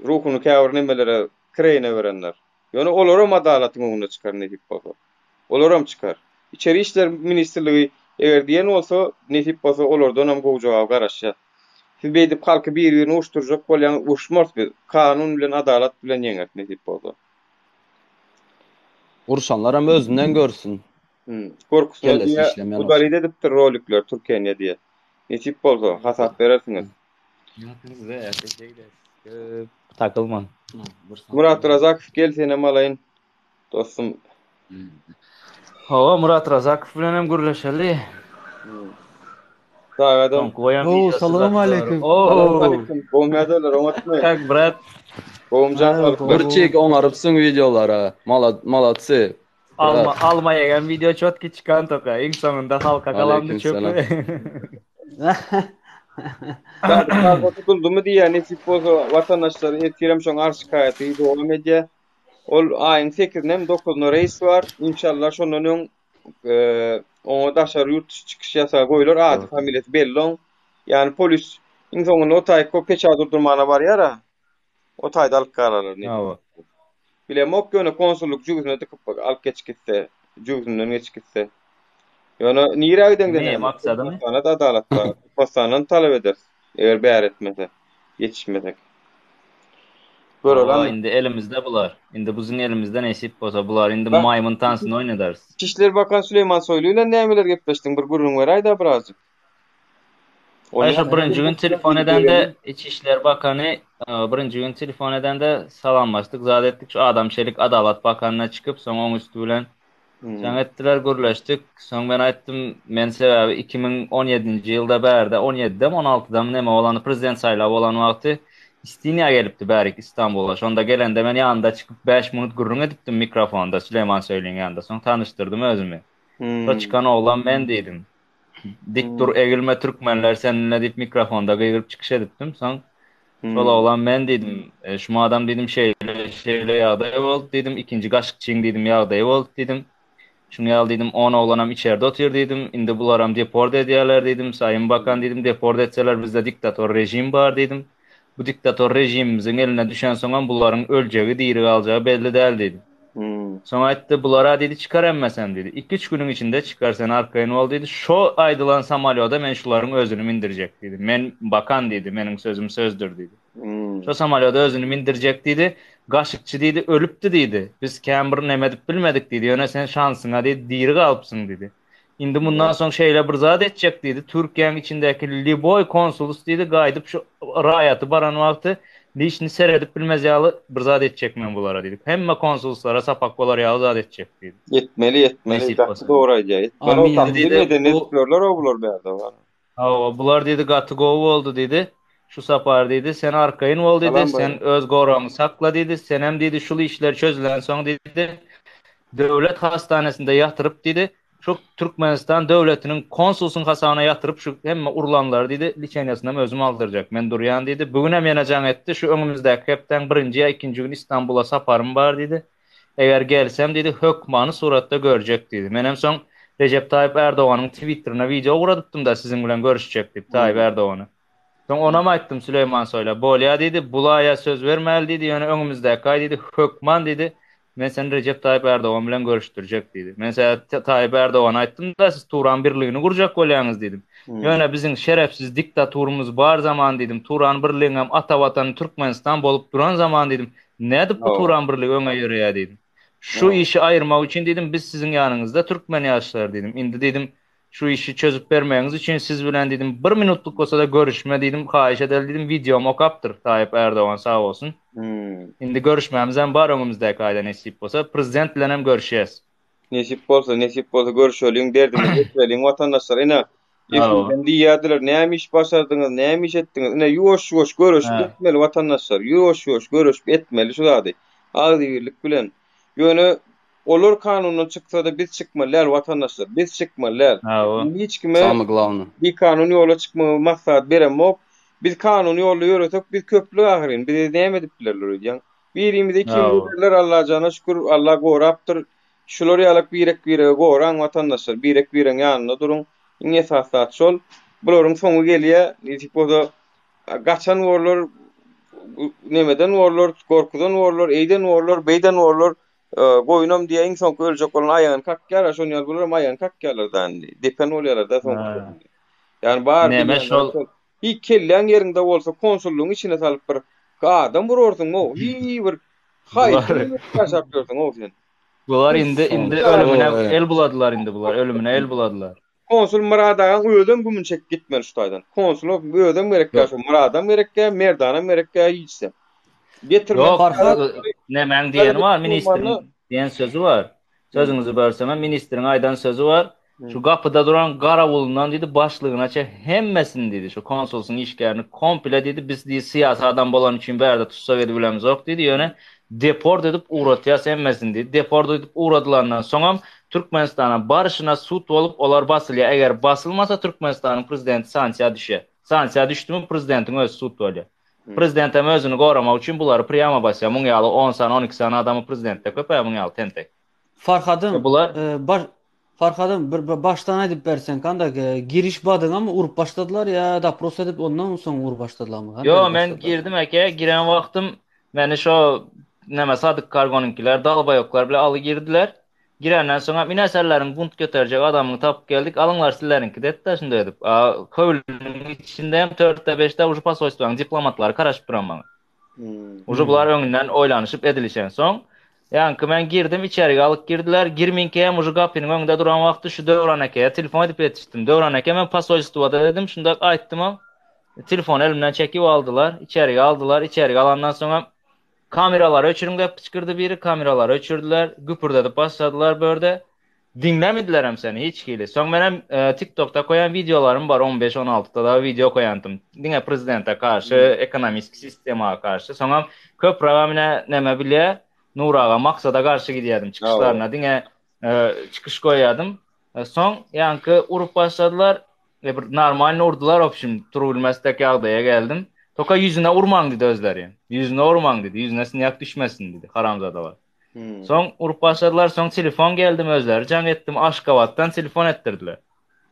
ruhuny käbir nemelere kireýine berenler ýöne olaram adalatyň öňüne çykar nesip bolsa olaram çykar içeri işler ministrligi eger diýen bolsa nesip bolsa olardanam gowy jogaba garaşýas. Siz beýdip halky bir birini uruşdyrjak bolýaňyz uruşmarys biz kanun bilen adalat bilen ýeňeris nesip bolsa. Urşanlaram özünden görsün. Hmm. Gorkusyna Kellesi diýe işlemeýän bolsa. udalit edipdir rolikler Türkiýe diýe. Nesip bolsa hasap berersiňiz. Takylma. Murat Razakow gel senem alaýyn dostum. Hawa Murat Razakow bilen hem gürleşeli. Sagadam. Soňky goýan Oo, wideosy salam zat aleyküm. Oo. Aleyküm. Gowmy ýagdaýlar oňatmy? Kak brat. Gowumjan Ha, saglyk. gowy. Bir çek oňarypsyň wideolara. Mala malatsy. Alma Brat. alma ýegen video çotki çykan toka. Iň soňunda halka galandy Aleyküm çöpi. selam. Sadyk tutuldymy diýýär nesip bolsa watandaşlar ertirem şoň arz şikaýaty dowam edýär. Ol aýyň 8-ine hem 9-una reýs bar. İnşallah şondan öň e, oňa daşary ýurt dışı çykyş ýasagy goýular. Ady familiýasy belli oň. Ýani polis iň soňunda o taý peça durdurmana barýar ha. O taýda alyp galarlar. nesip Hawa. Bilemok ýöne konsullyk jübüsine dykyp alyp geçip gitse, jübüsinden geçip gitse. Ýöne nirä gideňde Ne maksadymy? Türkmenistanda da adalat bar. Türkmenistandan talap ederis. Eger bäri etmese, ýetişmesek. Göreli Hawa, indi elimizde bular. Indi biziň elimizde nesip bolsa bular indi Bak, maýmyn tansyny oýnadarys. İçişleri Bakan Süleýman Soýlu bilen nämeler gepleşdiň? Bir gürrüň beräý-dä birazjyk. Aý şo birinji gün telefon edende İçişler Bakany e, birinji gün telefon edende salamlaşdyk, zat etdik. Şu adam çelik Adalat Bakanyna çykyp, soň oň üsti bilen Jaň etdiler, gürleşdik. Soň men aýtdym, men sebäbi 2017-nji ýylda bärde, 17-demi, 16-damy neme bolanda prezident saýlawy bolan wagty Istinýa gelipdi bärik Istanbula. Şonda gelende men ýanynda çykyp 5 minut gürrüň edipdim mikrofonda Süleýman Söýliň ýanynda. Soň tanyşdyrdym özümi. Şo çykan oglan men diýdim. Dik dur egilme türkmenler seninle diýip mikrofonda gygyryp çykyş edipdim. Soň şol oglan men diýdim. E, şu adam diýdim şeýle şeýle ýagdaý boldy diýdim. Ikinji gaşykçyň diýdim ýagdaýy boldy diýdim. Şuň ýaly diýdim 10 oglanam içerde otyr diýdim. Indi bularam deport edýärler diýdim. Sayyn bakan diýdim deport etseler bizde diktator rejim bar diýdim. Bu diktator rejimimiziň eline düşensoňam bularyň öljegi diri galjagy belli däl diýdim. Soň aýtdy, bulara diýdi, çykar emmesem diýdi. Iki-üç günüň içinde çykar, sen arkaýyn bol diýdi. Şo aýdylan samolýoda men şularyň özüni mindirjek diýdi. Men bakan diýdi, meniň sözüm sözdür diýdi. Şo samolýoda özüni mindirjek diýdi. Gaşykçy diýdi, ölüpdi diýdi. Biz kän bir neme edip bilmedik diýdi. Ýöne sen şansyňa diýdi, diri galypsyň diýdi. Indi mundan soň şeýle bir zat etjek diýdi. Türkiýäň içindäki lýuboý konsulus diýdi, gaýdyp şu raýaty baran wagty lişni seredip bilmez ýaly bir zat etjek men bulara diýdi. Hemme konsuluslara sapak bolar ýaly zat etjek diýdi. Etmeli, etmeli. Nesip Gaty bolsa. dogry aýdýar. Etmeli o Amin. gaty Diýdi, medeni bu ediplerler o bular bärde bar. Hawa, bular diýdi gaty gowy boldy diýdi. Şu sapar diýdi, sen arkaýyn bol diýdi, Salam sen baýram. öz goragyňy sakla diýdi, senem diýdi şul işler çözülensoň diýdi, döwlet hastanesinde ýatyryp diýdi, şu Türkmenistan döwletiniň konsulsyň hasabyna ýatyryp şu hemme urlanlary diýdi, liçeniýasynam özüm aldyrjak, men durýan diýdi. Bu günem ýene jaň etdi, şu öňümizdäki hepdäň birinji ýa ikinji güni Istanbula saparym bar diýdi. Eger gelsem diýdi, hökmany suratda görjek diýdi. Menem soň Rejep Taýyp Ärdoganyň Twitterine wideo ugradypdym-da siziň bilen görüşjek diýip, Taýyp Ärdogana. Soň onam aýtdym Süleýman Soýla, bolýa diýdi, bulaýa söz bermäli diýdi, ýöne öňümizdäki aý diýdi, hökman diýdi, men seni Rejep Taýyp Ärdogan bilen görüşdirjek diýdi. Men sä Taýyp Ärdogana aýtdym-da, siz Turan birligini gurjak bolýaňyz diýdim. Ýöne biziň şerefsiz diktaturymyz bar zaman diýdim, Turan birligiňem ata watany Türkmenistan bolup duran zaman diýdim, Nädip bu Turan birligi öňe ýöreýär diýdim. Şu işi aýyrmak üçin diýdim, biz siziň ýanyňyzda türkmen ýaşlary diýdim. Indi diýdim, şu işi çözüp bermegiňiz üçin siz bilen diýdim, bir minutlyk bolsa-da görüşme diýdim, haýyş edeli diýdim, wideomy okapdyr Taýyp Ärdogan sag bolsun. Indi görüşmämizem bar öňümizdäki aýda nesip bolsa, prezident bilenem görüşýäs. Nesip bolsa, nesip bolsa görüşeliň, derdimizi ýetireliň watandaşlar. Ine, Efirden diýýärdiler, näme iş başardyňyz, näme iş etdiňiz? Ine, ýuwaş-ýuwaş göreşip etmeli watandaşlar, ýuwaş-ýuwaş göreşip etmeli şu zady. Agzybirlik bilen. Ýöne olar kanundan çyksa-da biz çykmaly däl watandaşlar, biz çykmaly däl. Hiç kime bikanun ýola çykmagy maslahat beremok. Biz kanuny ýolda ýöresek, biz köplük ahyryn, bizi näme edip bilerler öýdýäň? Birimizi ikimizi ederler Allajana şükür Alla gorapdyr. Şular ýalak birek biregi goraň watandaşlar birek bireň ýanynda duruň iň esasy zat şol. Bularyň soňy gelýä nesip bolsa gaçan borlar nemeden borlar gorkudan borlar eýden borlar beýden borlar goýunam diýä iň soňky öljek bolan aýagyny kakýar a şon ýaly bularam aýagyny kakýarlar da indi depen bolýarlar da soňky. Ýani bar Neme şol Hiý kelläň ýeriňde bolsa konsullygyň içine salyp bir adam urarsyň-ow, hiý bir haýsy ýaşap ýörsüň-ow sen. Bular indi indi ölümine el buladylar indi bular ölümine el buladylar. Konsul Myrat agaň özem gümüni çekip gitmeli şu taýdan. Konsula özem gerekkä şu Myradam gerekkä, Merdanam gerekkä hiçsem. Getirmek Ýok, nämäň diýeni bar ministriň diýen sözi bar. Sözüňizi bölsemem ministriň aýdan sözi bar. Şu gapyda duran garawulyndan diýdi başlygyna çe hemmesini diýdi şu konsulsyň işgärini komple diýdi biz diýdi syýasy adam bolany üçin bärde tussag edip bilemizok diýdi ýöne deport edip ugratýas hemmesini diýdi deport edip ugradylandan soňam Türkmenistana baryşyna sud bolup olar basylýar eger basylmasa Türkmenistanyň prezidenti sanksiýa düşýär sanksiýa düşdümi prezidentiň özi sud bolýar prezidentem özüni goramak üçin bulary prýama basýar muň ýaly on sany 12 sany adamy prezidentde köp-ä muň ýaly tentek. Farhadym, Bular baş Farhadym bir, bir başdan aýdyp berseň kanda giriş badyňamy urup başladylar ýa dopros edip ondan soň urup başladylarmy? Ýo men girdim eke giren wagtym meni şo näme Sadyk Kargonyňkiler dalbaýoklar bile aly girdiler. Girenden soňam ine selleriň bunt göterjek adamyny tapyp geldik, alyňlar sizleriňki diýdi-de şunday edip. A howlynyň içinde hem törtde beşde uje posolstwanyň diplomatlary garaşyp duran maňa. Uje bular öňünden oýlanyşyp edilişen soň, ýaňky men girdim içerik alyp girdiler, girminkä hem uje gapynyň öňünde duran wagty şu Döwran akaya telefon edip ýetişdim. Döwran eke men posolstwada dedim, şundak aýtdym. Telefony elimden çekip aldylar, içerik aldylar, içerik alandan soňam Kameralary öçüriň diýip pyçgyrdy biri, kameralary öçürdiler, güpürdedip başladylar bu ýerde. Diňlemedilerem seni hiç hili. Soň menem TikTokda koýan wideolarym bar, 15, 16-da dagy wideo koýandym. Diňe prezidente garşy, ekonomiski sistema garşy. Soňam köprägem ine neme bilýä, Nury aga Maksada garşy gidýärdim çykyşlaryna, diňe çykyş goýýardym. Soň ýaňky urup başladylar. E bir normalny urdular obşim turubilmesdek ýagdaýa geldim. Toka ýüzüne urmaň diýdi özleri. Ýüzüne urmaň diýdi. Ýüzüne snýak düşmesin diýdi haramzadalar. Hmm. Soň urup başladylar, soň telefon geldim özleri jaň etdim Aşgabatdan telefon etdirdiler.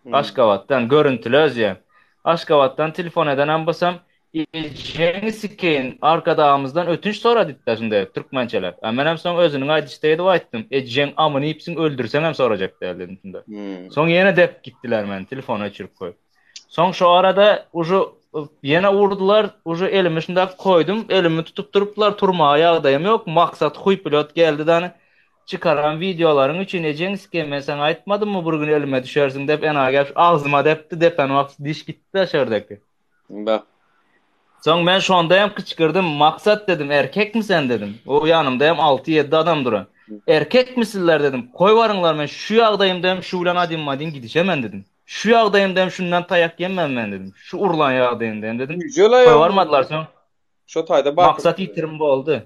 Hmm. Aşgabatdan görüntüli özýä. Aşgabatdan telefon edenem bolsam Ejeňi sikeýin, Arkadagymyzdan ötünç sora diýipdir şunda türkmençeläp. A menem soň özüniň aýdyşy edip aýtdym. Ejeň amyny iýipsiň, öldürseňem sorajak däl dedim şunda. Soň ýene depip gitdiler meni telefony öçürip goýup. Soň şo arada uje ýene urdular, uje elimi şunda koýdum, elimi tutup durupdylar, turmaga ýagdaýym ýok. Maksat huýpilot geldi dany. Çykaran wideolaryň üçin ejeňi sikeýin, men saňa aýtmadymmy bir gün elime düşersiň dep, ena gelip agzyma depdi, depen wagt diş gitdi-de şerdeki. Bak. Soň men şonda hem kyçkyrdym, Maksat dedim, erkekmi sen dedim. O ýanymda hem 6-7 adam duran. Erkekmi sizler dedim. Koý baryňlar men şu ýagdaýymda hem şu bilen adym-adym gidişemen dedim. Şu ýagdaýymda hem şundan taýak ýemmen men dedim. Şu urlan ýagdaýymda hem dedim. Güýjel Koý barmadylar soň. Şo taýda bar. Maksat ýitirim boldy.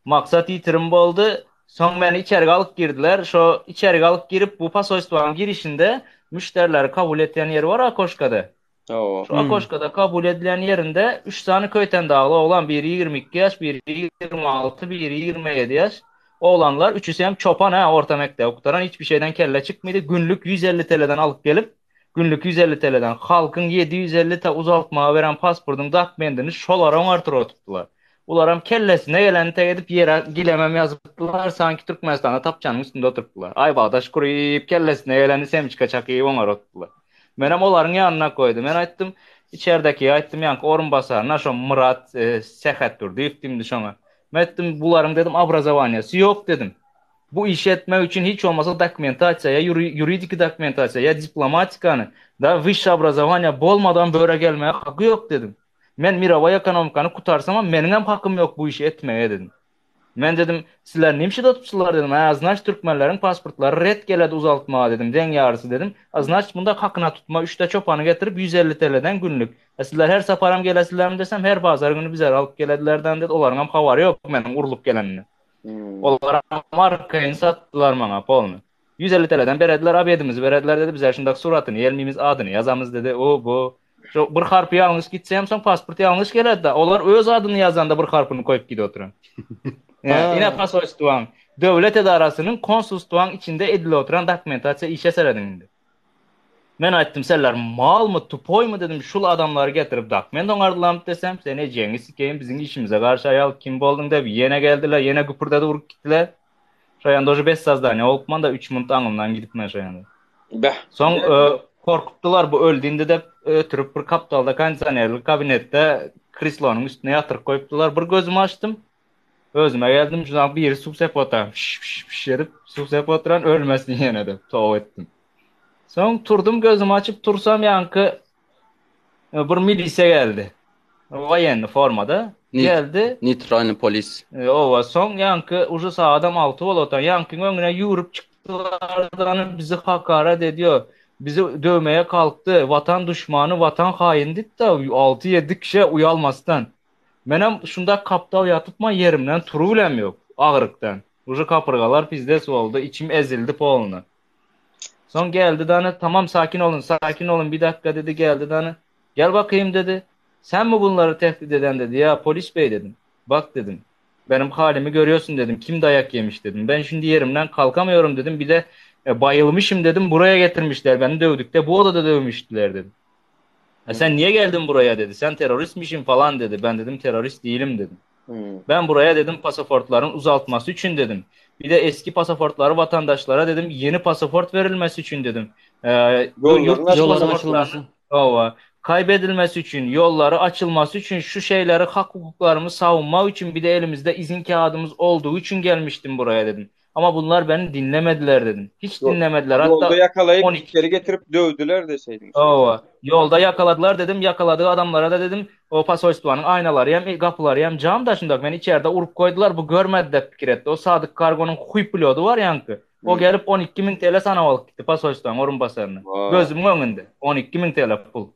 Maksat ýitirim boldy. Soň meni içerik alyp girdiler. Şo içerik alyp girip bu posolstwanyň girişinde müşderileri kabul etýän ýeri bar okoşkada. Hawa. Şu okoşkada kabul edilen ýerinde üç sany Köýtendagly oglan, biri 22 ýaş, biri 26, biri 27 ýaş. Oglanlar üçüsi hem çopan hä, orta mekdebi gutaran, hiç bir şeyden kelle çykmady. Günlük 150 TL'den alyp gelip, günlük 150 TL'den halkyň 750 te uzaltmaga beren pasportyň dokumentini şolara oňartyr oturtdylar. Ularam kellesine geleni tek edip ýere gilemem ýazypdylar, sanki Türkmenistanda tapçanyň üstünde oturypdylar. Aýbagdaş kuryp, kellesine geleni semçka çakyp oňar oturtdylar. Menem olaryň ýanyna goýdy. Men aýtdym, içerdäkiye aýtdym, ýaňky orunbasaryna şo Myrat e, Sähetdurdyýew diýmdi şoňa. Men aýtdym, bularyň dedim obrazowaniýasy ýok dedim. Bu işi etmek üçin hiç bolmasa dokumentasiýa ýa ýuridiki dokumentasiýa ýa diplomatikany da wyşşe obrazowaniýa bolmadan böre gelmäge haky ýok dedim. Men mirowoý ekonomikany kutarsamam meniňem hakym ýok bu işi etmege dedim. Men dedim, sizler nimşe otypsyzlar dedim, hä, znaç türkmenleriň pasportlary ret geledi uzaltmaga dedim, deň ýarysy dedim. A znaç munda hakyna tutma üçde çopany getirip 150 TL'den günlük. A sizler her saparam gelesizlermi desem, her bazar güni bizleri alyp geledilerden dedi, olaryňam habary ýok meniň urlup gelenimden. Olaram arkaýyn satdylar maňa polny. 150 TL'den berediler, obedimizi berediler dedi, bizler şundak suratyny ýelmimiz, adyny ýazamyz dedi, o bu. Şo bir harpy ýalňyş gitse hem soň pasport ýalňyş geledi-de. Olar öz adyny ýazanda bir harpyny koýup gidip oturan. Ine posolstwaň, döwlet edarasynyň konsulstwaň içinde edilip oturan dokumentasiýa işe serediň indi. Men aýtdym, senler malmy, tupoýmy dedim, şul adamlary getirip dokument oňardylarmy desem, sen ejeňi sikeýin, biziň işimize garşy aýal kim bolduň dep, ýene geldiler, ýene güpürdedi urup gitdiler. Şo ýanda uje bez sozdaniýa bolupman-da, 3 minut aňymdan gidipmen şo ýanda. Beh. Soň korkupdylar bu öldi indi dep ötürip bir kapdalda kondisionerli kabinetde kreslonyň üstüne ýatyryp goýupdylar. Bir gözümi açdym. Özüme geldim. Şundan biri suw sepip otyr. Piş piş piş edip suw sepip oturan ölmesin ýene dep toba etdim. Soň turdum gözümi açyp tursam ýaňky bir milisiýa geldi. Woýenny formada geldi. Neytralny polis. Owa, soň ýaňky uje sagadam 6 bolup otan. Ýaňkyň öňüne ýüwrüp çykdylar bizi hakarat ediyor. Bizi döwmeye kalkdy. Watan duşmany, watan haýyny diýdi-de, 6-7 kişi uýalmasdan. Menem şunda kapdal ýatypman ýerimden turubilem ýok agyrykdan. Uje kapyrgalar pizdes boldy, içim ezildi polny. Soň geldi dany, tamam sakin olun, sakin olun bir dakika dedi, geldi dany. Gel bakayım dedi. Sen mi bunları tehdit eden dedi. Ya polis bey dedim. Bak dedim. Benim halimi görüyorsun dedim. Kim dayak yemiş dedim. Ben şimdi yerimden kalkamıyorum dedim. Bir de e, bayılmışım dedim. Buraya getirmişler. Beni dövdük de bu odada dövmüştüler dedim. E, sen niye geldin buraya dedi. Sen teröristmişsin falan dedi. Ben dedim terörist değilim dedim. Ben buraya dedim pasaportların uzaltması için dedim. Bir de eski pasaportları vatandaşlara dedim yeni pasaport verilmesi için dedim. Ee, yurt dışı Yolların pasaportlarının açılması. Hawa, kaybedilmesi için, yolları açılması için, şu şeyleri hak hukuklarımı savunmak için bir de elimizde izin kağıdımız olduğu için gelmiştim buraya dedim. Ama bunlar beni dinlemediler dedim. Hiç dinlemediler. Ýolda Hatta ýakalaýyp 12 içeri getirip döwdüler deseýdiň. Hawa, ýolda ýakaladylar dedim, ýakaladygy adamlara da dedim, o posolstwanyň aýnalary hem, gapylary hem jam daşynda, meni içerde urup goýdular, bu görmedi dep pikir etdi. O Sadyk Kargonyň huý pilody bar ýaňky. O gelip 12 mün TL sanaw alyp gitdi posolstwanyň orunbasaryny. Gözümiň öňünde 12 mün TL pul.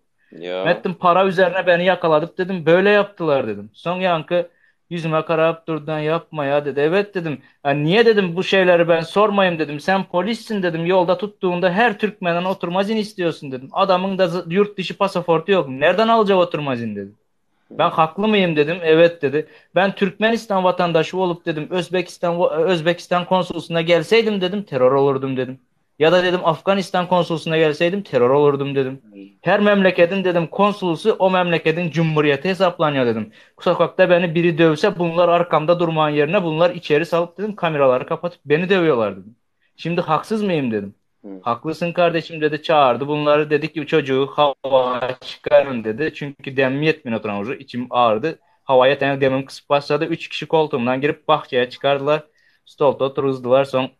Metdim para üzerine beni yakaladıp dedim, böyle yaptılar dedim. Soň ýaňky ýüzüme karap durdan ýapma ýa dedi. Evet dedim. Ya niye dedim bu şeyleri ben sormayayım dedim. Sen polissin dedim. Yolda tuttuğunda her Türkmenden oturma izin istiyorsun dedim. Adamın da yurt dışı pasaportu yok. Nereden alacak oturma izin dedim. Ben haklı mıyım dedim. Evet dedi. Ben Türkmenistan vatandaşı olup dedim Özbekistan Özbekistan konsolosluğuna gelseydim dedim terör olurdum dedim. Ya da dedim Afganistan konsolosluğuna gelseydim terör olurdum dedim. Her memleketin dedim konsolosu o memleketin cumhuriyeti hesaplanıyor dedim. Sokakta beni biri dövse bunlar arkamda durmağın yerine bunlar içeri salıp dedim kameraları kapatıp beni dövüyorlar dedim. Şimdi haksız mıyım dedim. Haklısın kardeşim dedi çağırdı bunları dedi ki çocuğu hava çıkarın dedi. Çünkü demim yetmiyor oturan ucu içim ağrıdı. Havaya tane demim kısıp başladı. Üç kişi koltuğumdan girip bahçeye çıkardılar. Stolda oturuzdular. Son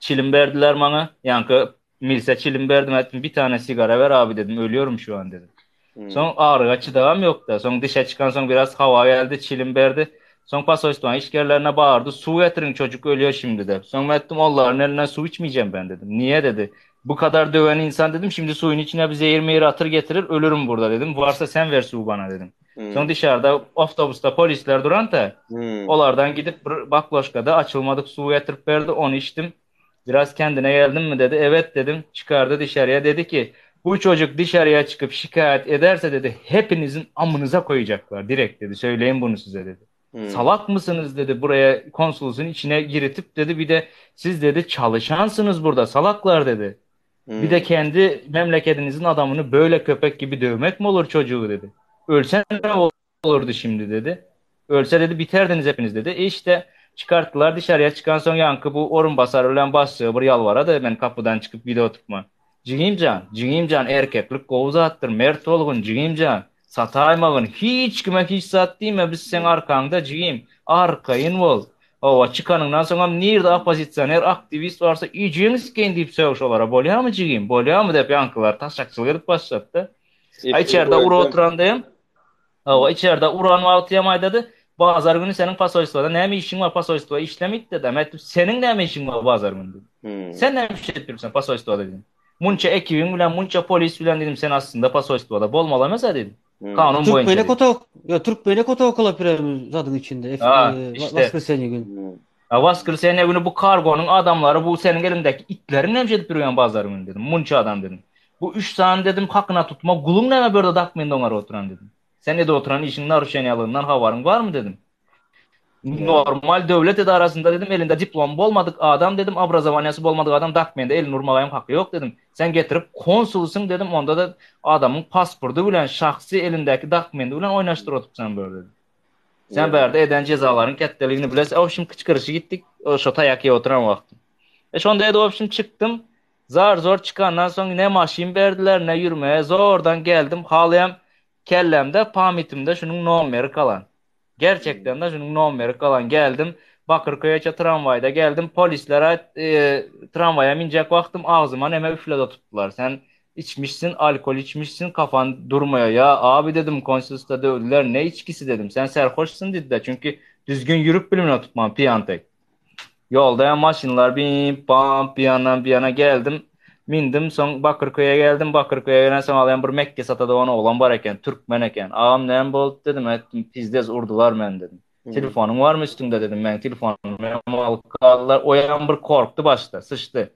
çilim verdiler bana. Yankı milse çilim verdim. Ettim, bir tane sigara ver abi dedim. Ölüyorum şu an dedim. Son ağrıya çıdağım yoktu. Son dışa çıkan son biraz hava geldi, çilim verdi. Son pasoystuan işgerlerine bağırdı. Su getirin çocuk ölüyor şimdi de. Son ettim onların elinden su içmeyeceğim ben dedim. Niye dedi. Bu kadar döven insan dedim. Şimdi suyun içine bir zehir mehir atır getirir ölürüm burada dedim. Varsa sen ver suyu bana dedim. Son dışarıda otobüste polisler duran da onlardan gidip bir baklaşkada açılmadık su getirip verdi onu içtim. Biraz kendine geldin mi dedi. Evet dedim. Çıkardı dışarıya dedi ki bu çocuk dışarıya çıkıp şikayet ederse dedi hepinizin amınıza koyacaklar direkt dedi. Söyleyeyim bunu size dedi. Salak mısınız dedi buraya konsolosun içine giritip dedi bir de siz dedi çalışansınız burada salaklar dedi. Bir de kendi memleketinizin adamını böyle köpek gibi dövmek mi olur çocuğu dedi. Ölse ne olurdu şimdi dedi. Ölse dedi biterdiniz hepiniz dedi. E işte çıkarttılar dışarıya çıkan son yankı bu orun basar ölen bastığı bir yalvara da ben kapıdan çıkıp video tutma. Jigimcan, jigimcan erkeklik gowy zatdyr, mert bolgun jigimcan. Sataýmagyn, hiç kime hiç zat diýme, biz seň arkaňda jigim, arkaýyn bol. Hawa, çykanyňdan soňam nirde oppozisioner, aktiwist barsa, ijiňi sikeýin diýip sögüş olara, bolýamy jigim, bolýamy diýip ýaňkylar taşakçylyk edip başlady. A içerde ura oturan diýem, hawa, içerde uran wagty hem aýdady, bazar güni seniň posolstwoda näme işiň bar, posolstwo işlemit dedi. Men aýtdym, seniň näme işiň bar bazar güni dedim. Sen näme iş edip ýörsen posolstwoda dedim. Munça ekibiň bilen, munça polis bilen dedim, sen aslynda posolstwoda bolmaly emes-ä dedim. Kanun boýunça Türkmene dedim. kota ya Türkmene kota okula piremiz zadyň içinde. F, Ha, e, işte. Waskreseniýe gün. Ha, Waskreseniýe güni bu kargonyň adamlary bu seniň eliňdäki itleriň näme edip ýörýän bazar güni dedim. Munça adam dedim. Bu üç sany dedim hakyna tutma guluň näme bu ýerde dakmende oňaryp oturan dedim. Sen edip oturan işiň naruşeniýalygyndan habaryň barmy dedim. Normal döwlet edarasynda dedim elinde diplom bolmadyk adam dedim obrazowaniýasy bolmadyk adam dakmende elini urmaga hem haky ýok dedim. Sen getirip konsulsyň dedim onda da adamyň pasporty bilen şahsy elindäki dakmendi bilen oýnaşdyryp oturupsan bu ýerde dedim. Sen bärde eden jezalaryň ketdeligini bilesiň. Obşim kyçkyryşy gitdik. Şo taýak iýip oturan wagtym. E şonda edi obşim çykdym. Zar zor çykandan soň ne maşyn berdiler ne ýürmeye zordan geldim. Halyam kellemde pamytymda şunuň nomeri galan. Gerçekten de şunuň nomeri galan geldim. Bakyrköýeçe tramwaýda geldim. Polislere e, tramwaýa minjek wagtym agzyma neme üflede tutdular. Sen içmişsin, alkol içmişsin, kafan durmuyor. Ya abi dedim konsolosda dövdüler. Ne içkisi dedim. Sen serhoşsun dediler. Çünkü düzgün yürüp bilimine tutmam piyan tek. Ýolda ýa maşynlar bimp bamp bir ýandan bir ýana geldim. Mindim soň Bakyrköýe geldim. Bakyrköýe gelen soň alaýan bir Mekge satadygan oglan bar eken, türkmen eken. Agam näme boldy dedim, aýtdym, pizdes urdular meni dedim. Telefonyň barmy üstüňde dedim, meň telefonymy hem alyp galdylar. Oýam bir korkdy başda, syçdy.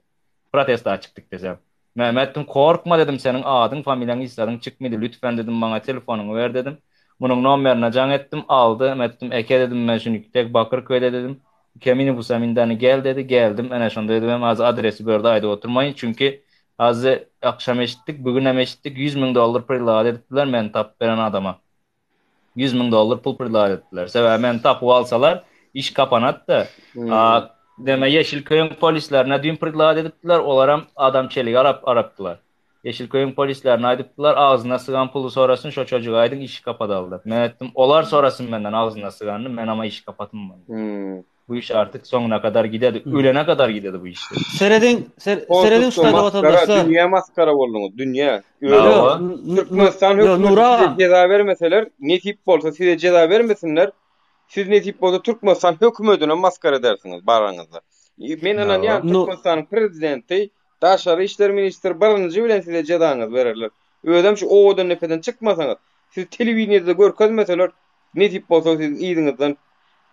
Protesta çykdyk desem. Mehmet aýtdym, korkma dedim, seniň adyň, familiýaň, hiç zadyň çykmady, lütfen dedim, maňa telefonyňy ber dedim. Munuň nomerine jaň etdim, aldy. Men aýtdym, eke dedim, men şuny tek Bakyrköýde dedim. Kemini bu samindany gel dedi, geldim. Ene şonda dedim, hem az adresi bu ýerde aýdyp oturmaýyn, çünki az akşam eşitdik, bugün hem eşitdik, 100 müň dollar predlagat edipdiler meni tapyp beren adama. 100 mün dollar pul predlagat etdiler. Sebäbi meni tapyp alsalar, iş kapanat-da. A, deme Ýeşilköýüň polislerine düýn predlagat edipdiler, olaram adam çeligi arap arapdylar. Ýeşilköýüň polislerine aýdypdylar, agzyna sygan puly sorasyn, şo çojuga aýdyň işi kapadaly diýip. Men aýtdym, olar sorasyn menden agzyna syganyny, men ama işi kapatynman. Bu iş artık soňuna kadar gidedi, ölene kadar gidedi bu iş. Serediň, ser, serediň şu taýda vatandaşlar. Dünýä maskara bolduňyz, dünýä. Türkmenistan hökümeti size jeza bermeseler, nesip bolsa size jeza bermesinler. Siz nesip bolsa Türkmenistan hökümetine maskara edersiňiz baraňyzda. Men ynanýan Türkmenistanyň prezidenti, daşary işler ministri birinji bilen size jezaňyzy bererler. Özem şu Owadandepeden çykmasaňyz, sizi telewideniýede görkezmeseler, Nesip bolsa siziň yzyňyzdan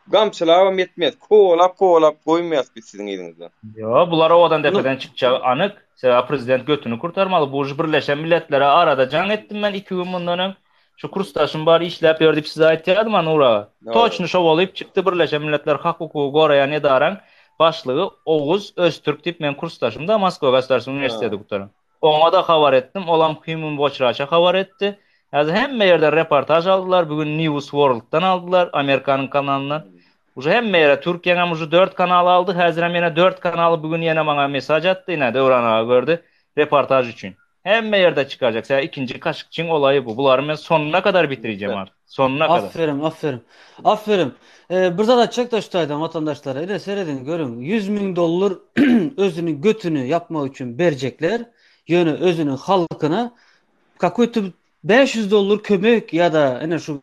gamçylabam ýetmez, kowalap-kowalap goýmaýas biz siziň yzyňyzdan. Ýo, bular owadan depeden çykjagy anyk. Sebäbi prezident götüni kurtarmaly. Bu uje Birleşen Milletlere arada jaň etdim men iki gün mundan öň. Şu kursdaşym bar işläp ýör diýip size aýtýadym-a Nur aga. Toçny şo bolyp çykdy Birleşen Milletler hak-hukugy goraýan edaraň başlygy Oguz Öztürk diýip meň kursdaşym-da Moskwa Gosudarstweniý uniwersiteti gutaran. Oňa-da habar etdim, olam Human Watch Raça habar etdi. Häzir hemme ýerden reportaž aldylar, bu gün News World-dan aldylar, Amerikanyň kanalyndan. Uje hemme ýere, Türkiýäňem uje dört kanaly aldy, häzirem ýene dört kanaly bu gün ýene maňa mesaj atdy, ine, Döwran aga gördi, reportaž üçin. Hemme ýerde çykarjak, sebäbi ikinji Kaşykçyň olaýy bu. Bulary men sonuna kadar bitireceğim artık. Sonuna kadar. Aferin, aferin. Aferin. Ee, bir zat aýtjak-da şu taýdan watandaşlara. Ine serediň, görüň. 100 müň dollar özüniň götüni ýapmak üçin berjekler. Ýöne özüniň halkyna kakoý-to 500 dollar kömek ýa-da ine şu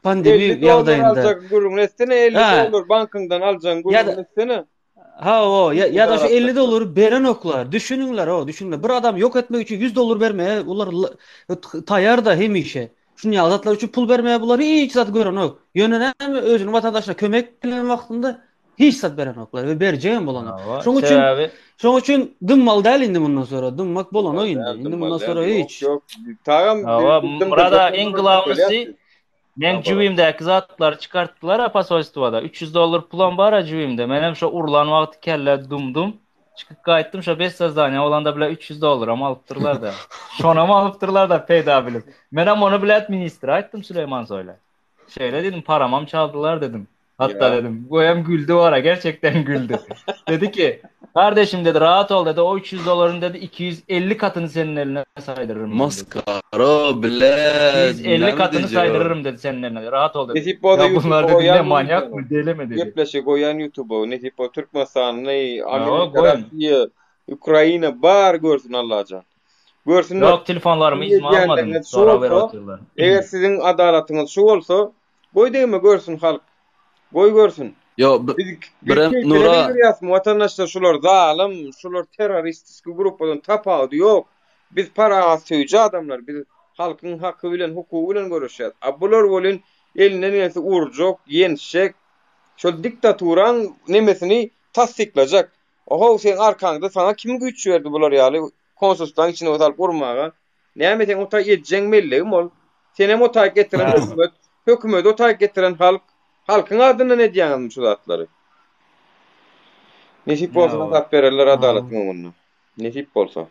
pandemiýa 50 dollar ýagdaýynda. aljak gürrüňini etsene, 50 Ha. dollar bankyňdan aljagyň Ýa-da gürrüňini etsene. Ha o ýa, ýa-da şu 50 dollary berenoklar. Düşüniňler o, düşüniňler. Bir adam ýok etmek üçin 100 dollar bermäge olar taýar-da hemişe. Şuny ýaly zatlar üçin pul bermäge bular hiç zat görenok. Ýöne näme özüniň watandaşyna kömek gelen wagtynda hiç zat berenoklar we berjegem bolanok. Şoň üçin şoň üçin dymmaly däl indi mundan sonra. Dymmak bolanok indi. Indi mundan sonra hiç. Ýok, ýok. Tagam Murad aga iň glawnysy Meň jübimdäki zatlary çykartdylar-a posolstwoda. 300 dollar pulam bar-a jübimde. Menem şo urlan wagty kellä dumdum. Çykyp gaýtdym, şo bez sozdaniýa bolanda bile 300 dollaram alypdyrlar-da. Şonam alypdyrlar-da peýda bilip. Menem ony bilet ministre aýtdym Süleýman Soýla. Şeýle diýdim, paramam çaldylar dedim. Hatda dedim. Goýam güldi ora, gerçekten güldi. Dedi ki, kardeşim dedi, rahat ol dedi, o 300 dollaryň dedi 250 katyny senin eline saýdyryrym. Maskara bile. 250 katyny saýdyryrym dedi senin eline. Rahat ol dedi. Nesip bolsa Ya bunlar YouTube'a dedi ne goýan manyak mı, deli mi dedi. Gepleşik goýan YouTube'a. Nesip bolsa Türkmenistany, Amerika, goýun. Russiýa, Ukraina bar görsün Allajan. Görsünler. Yok telefonlarymy izime almadym. Sorag berip otyrlar. Eger siziň adalatyňyz şu bolsa, Goý degme görsün halk. Goý görsün. Yo Biz birem Nura görýäsmi watandaşlar şular zalym, şular terroristiski gruppadan tapawudy ýok. Biz parahatsöýüji adamlar, biz halkyň haky bilen, hukugy bilen göreşýäs. A bular welin elinden gelse urjak, ýençjek, şol diktaturaň nemesini tassyklajak. Ohow seň arkaňda saňa kim güýç berdi bular ýaly konsulstwaň içine salyp urmaga? Näme seň otaý ejeň mellegim ol. Senem otaý getiren hökümet, hökümeti otaý getiren halk. Halkyň adyndan edýäňizmi şu zatlary? Nesip bolsa hasap bererler adalatyň öňünde. Nesip bolsa.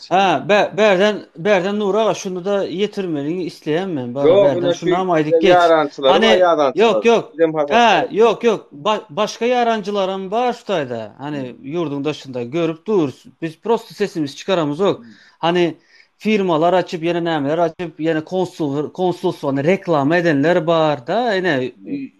Ha, be, berden, berden Nury aga şuny-da ýetirmeliňi isleýän men. Bar, berden şunam aýdyp geç. Ýarançylar Hany, ýok, ýok. Ha, ýok, ýok. Ba başga ýaranjylaram bar şu taýda. Hany ýurduň daşynda görüp durus. Biz prosto sesimizi çykaramyzok. Hany firmalar açyp ýene nämeler açyp ýene konsul konsulstwany reklama edenler bar da ene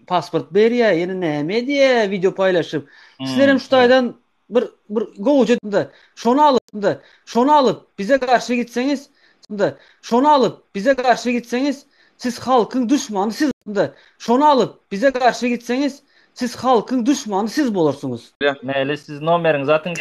pasport berýä ýene näme edýä wideo paýlaşyp. Sizlerem şu taýdan bir bir gowja da şony alyp da şony alyp bize garşy gitseňiz da şony alyp bize garşy gitseňiz siz halkyň duşmany siz da şony alyp bize garşy gitseňiz siz halkyň duşmany siz bolarsyňyz. Meli siz nomeriňizi atyň.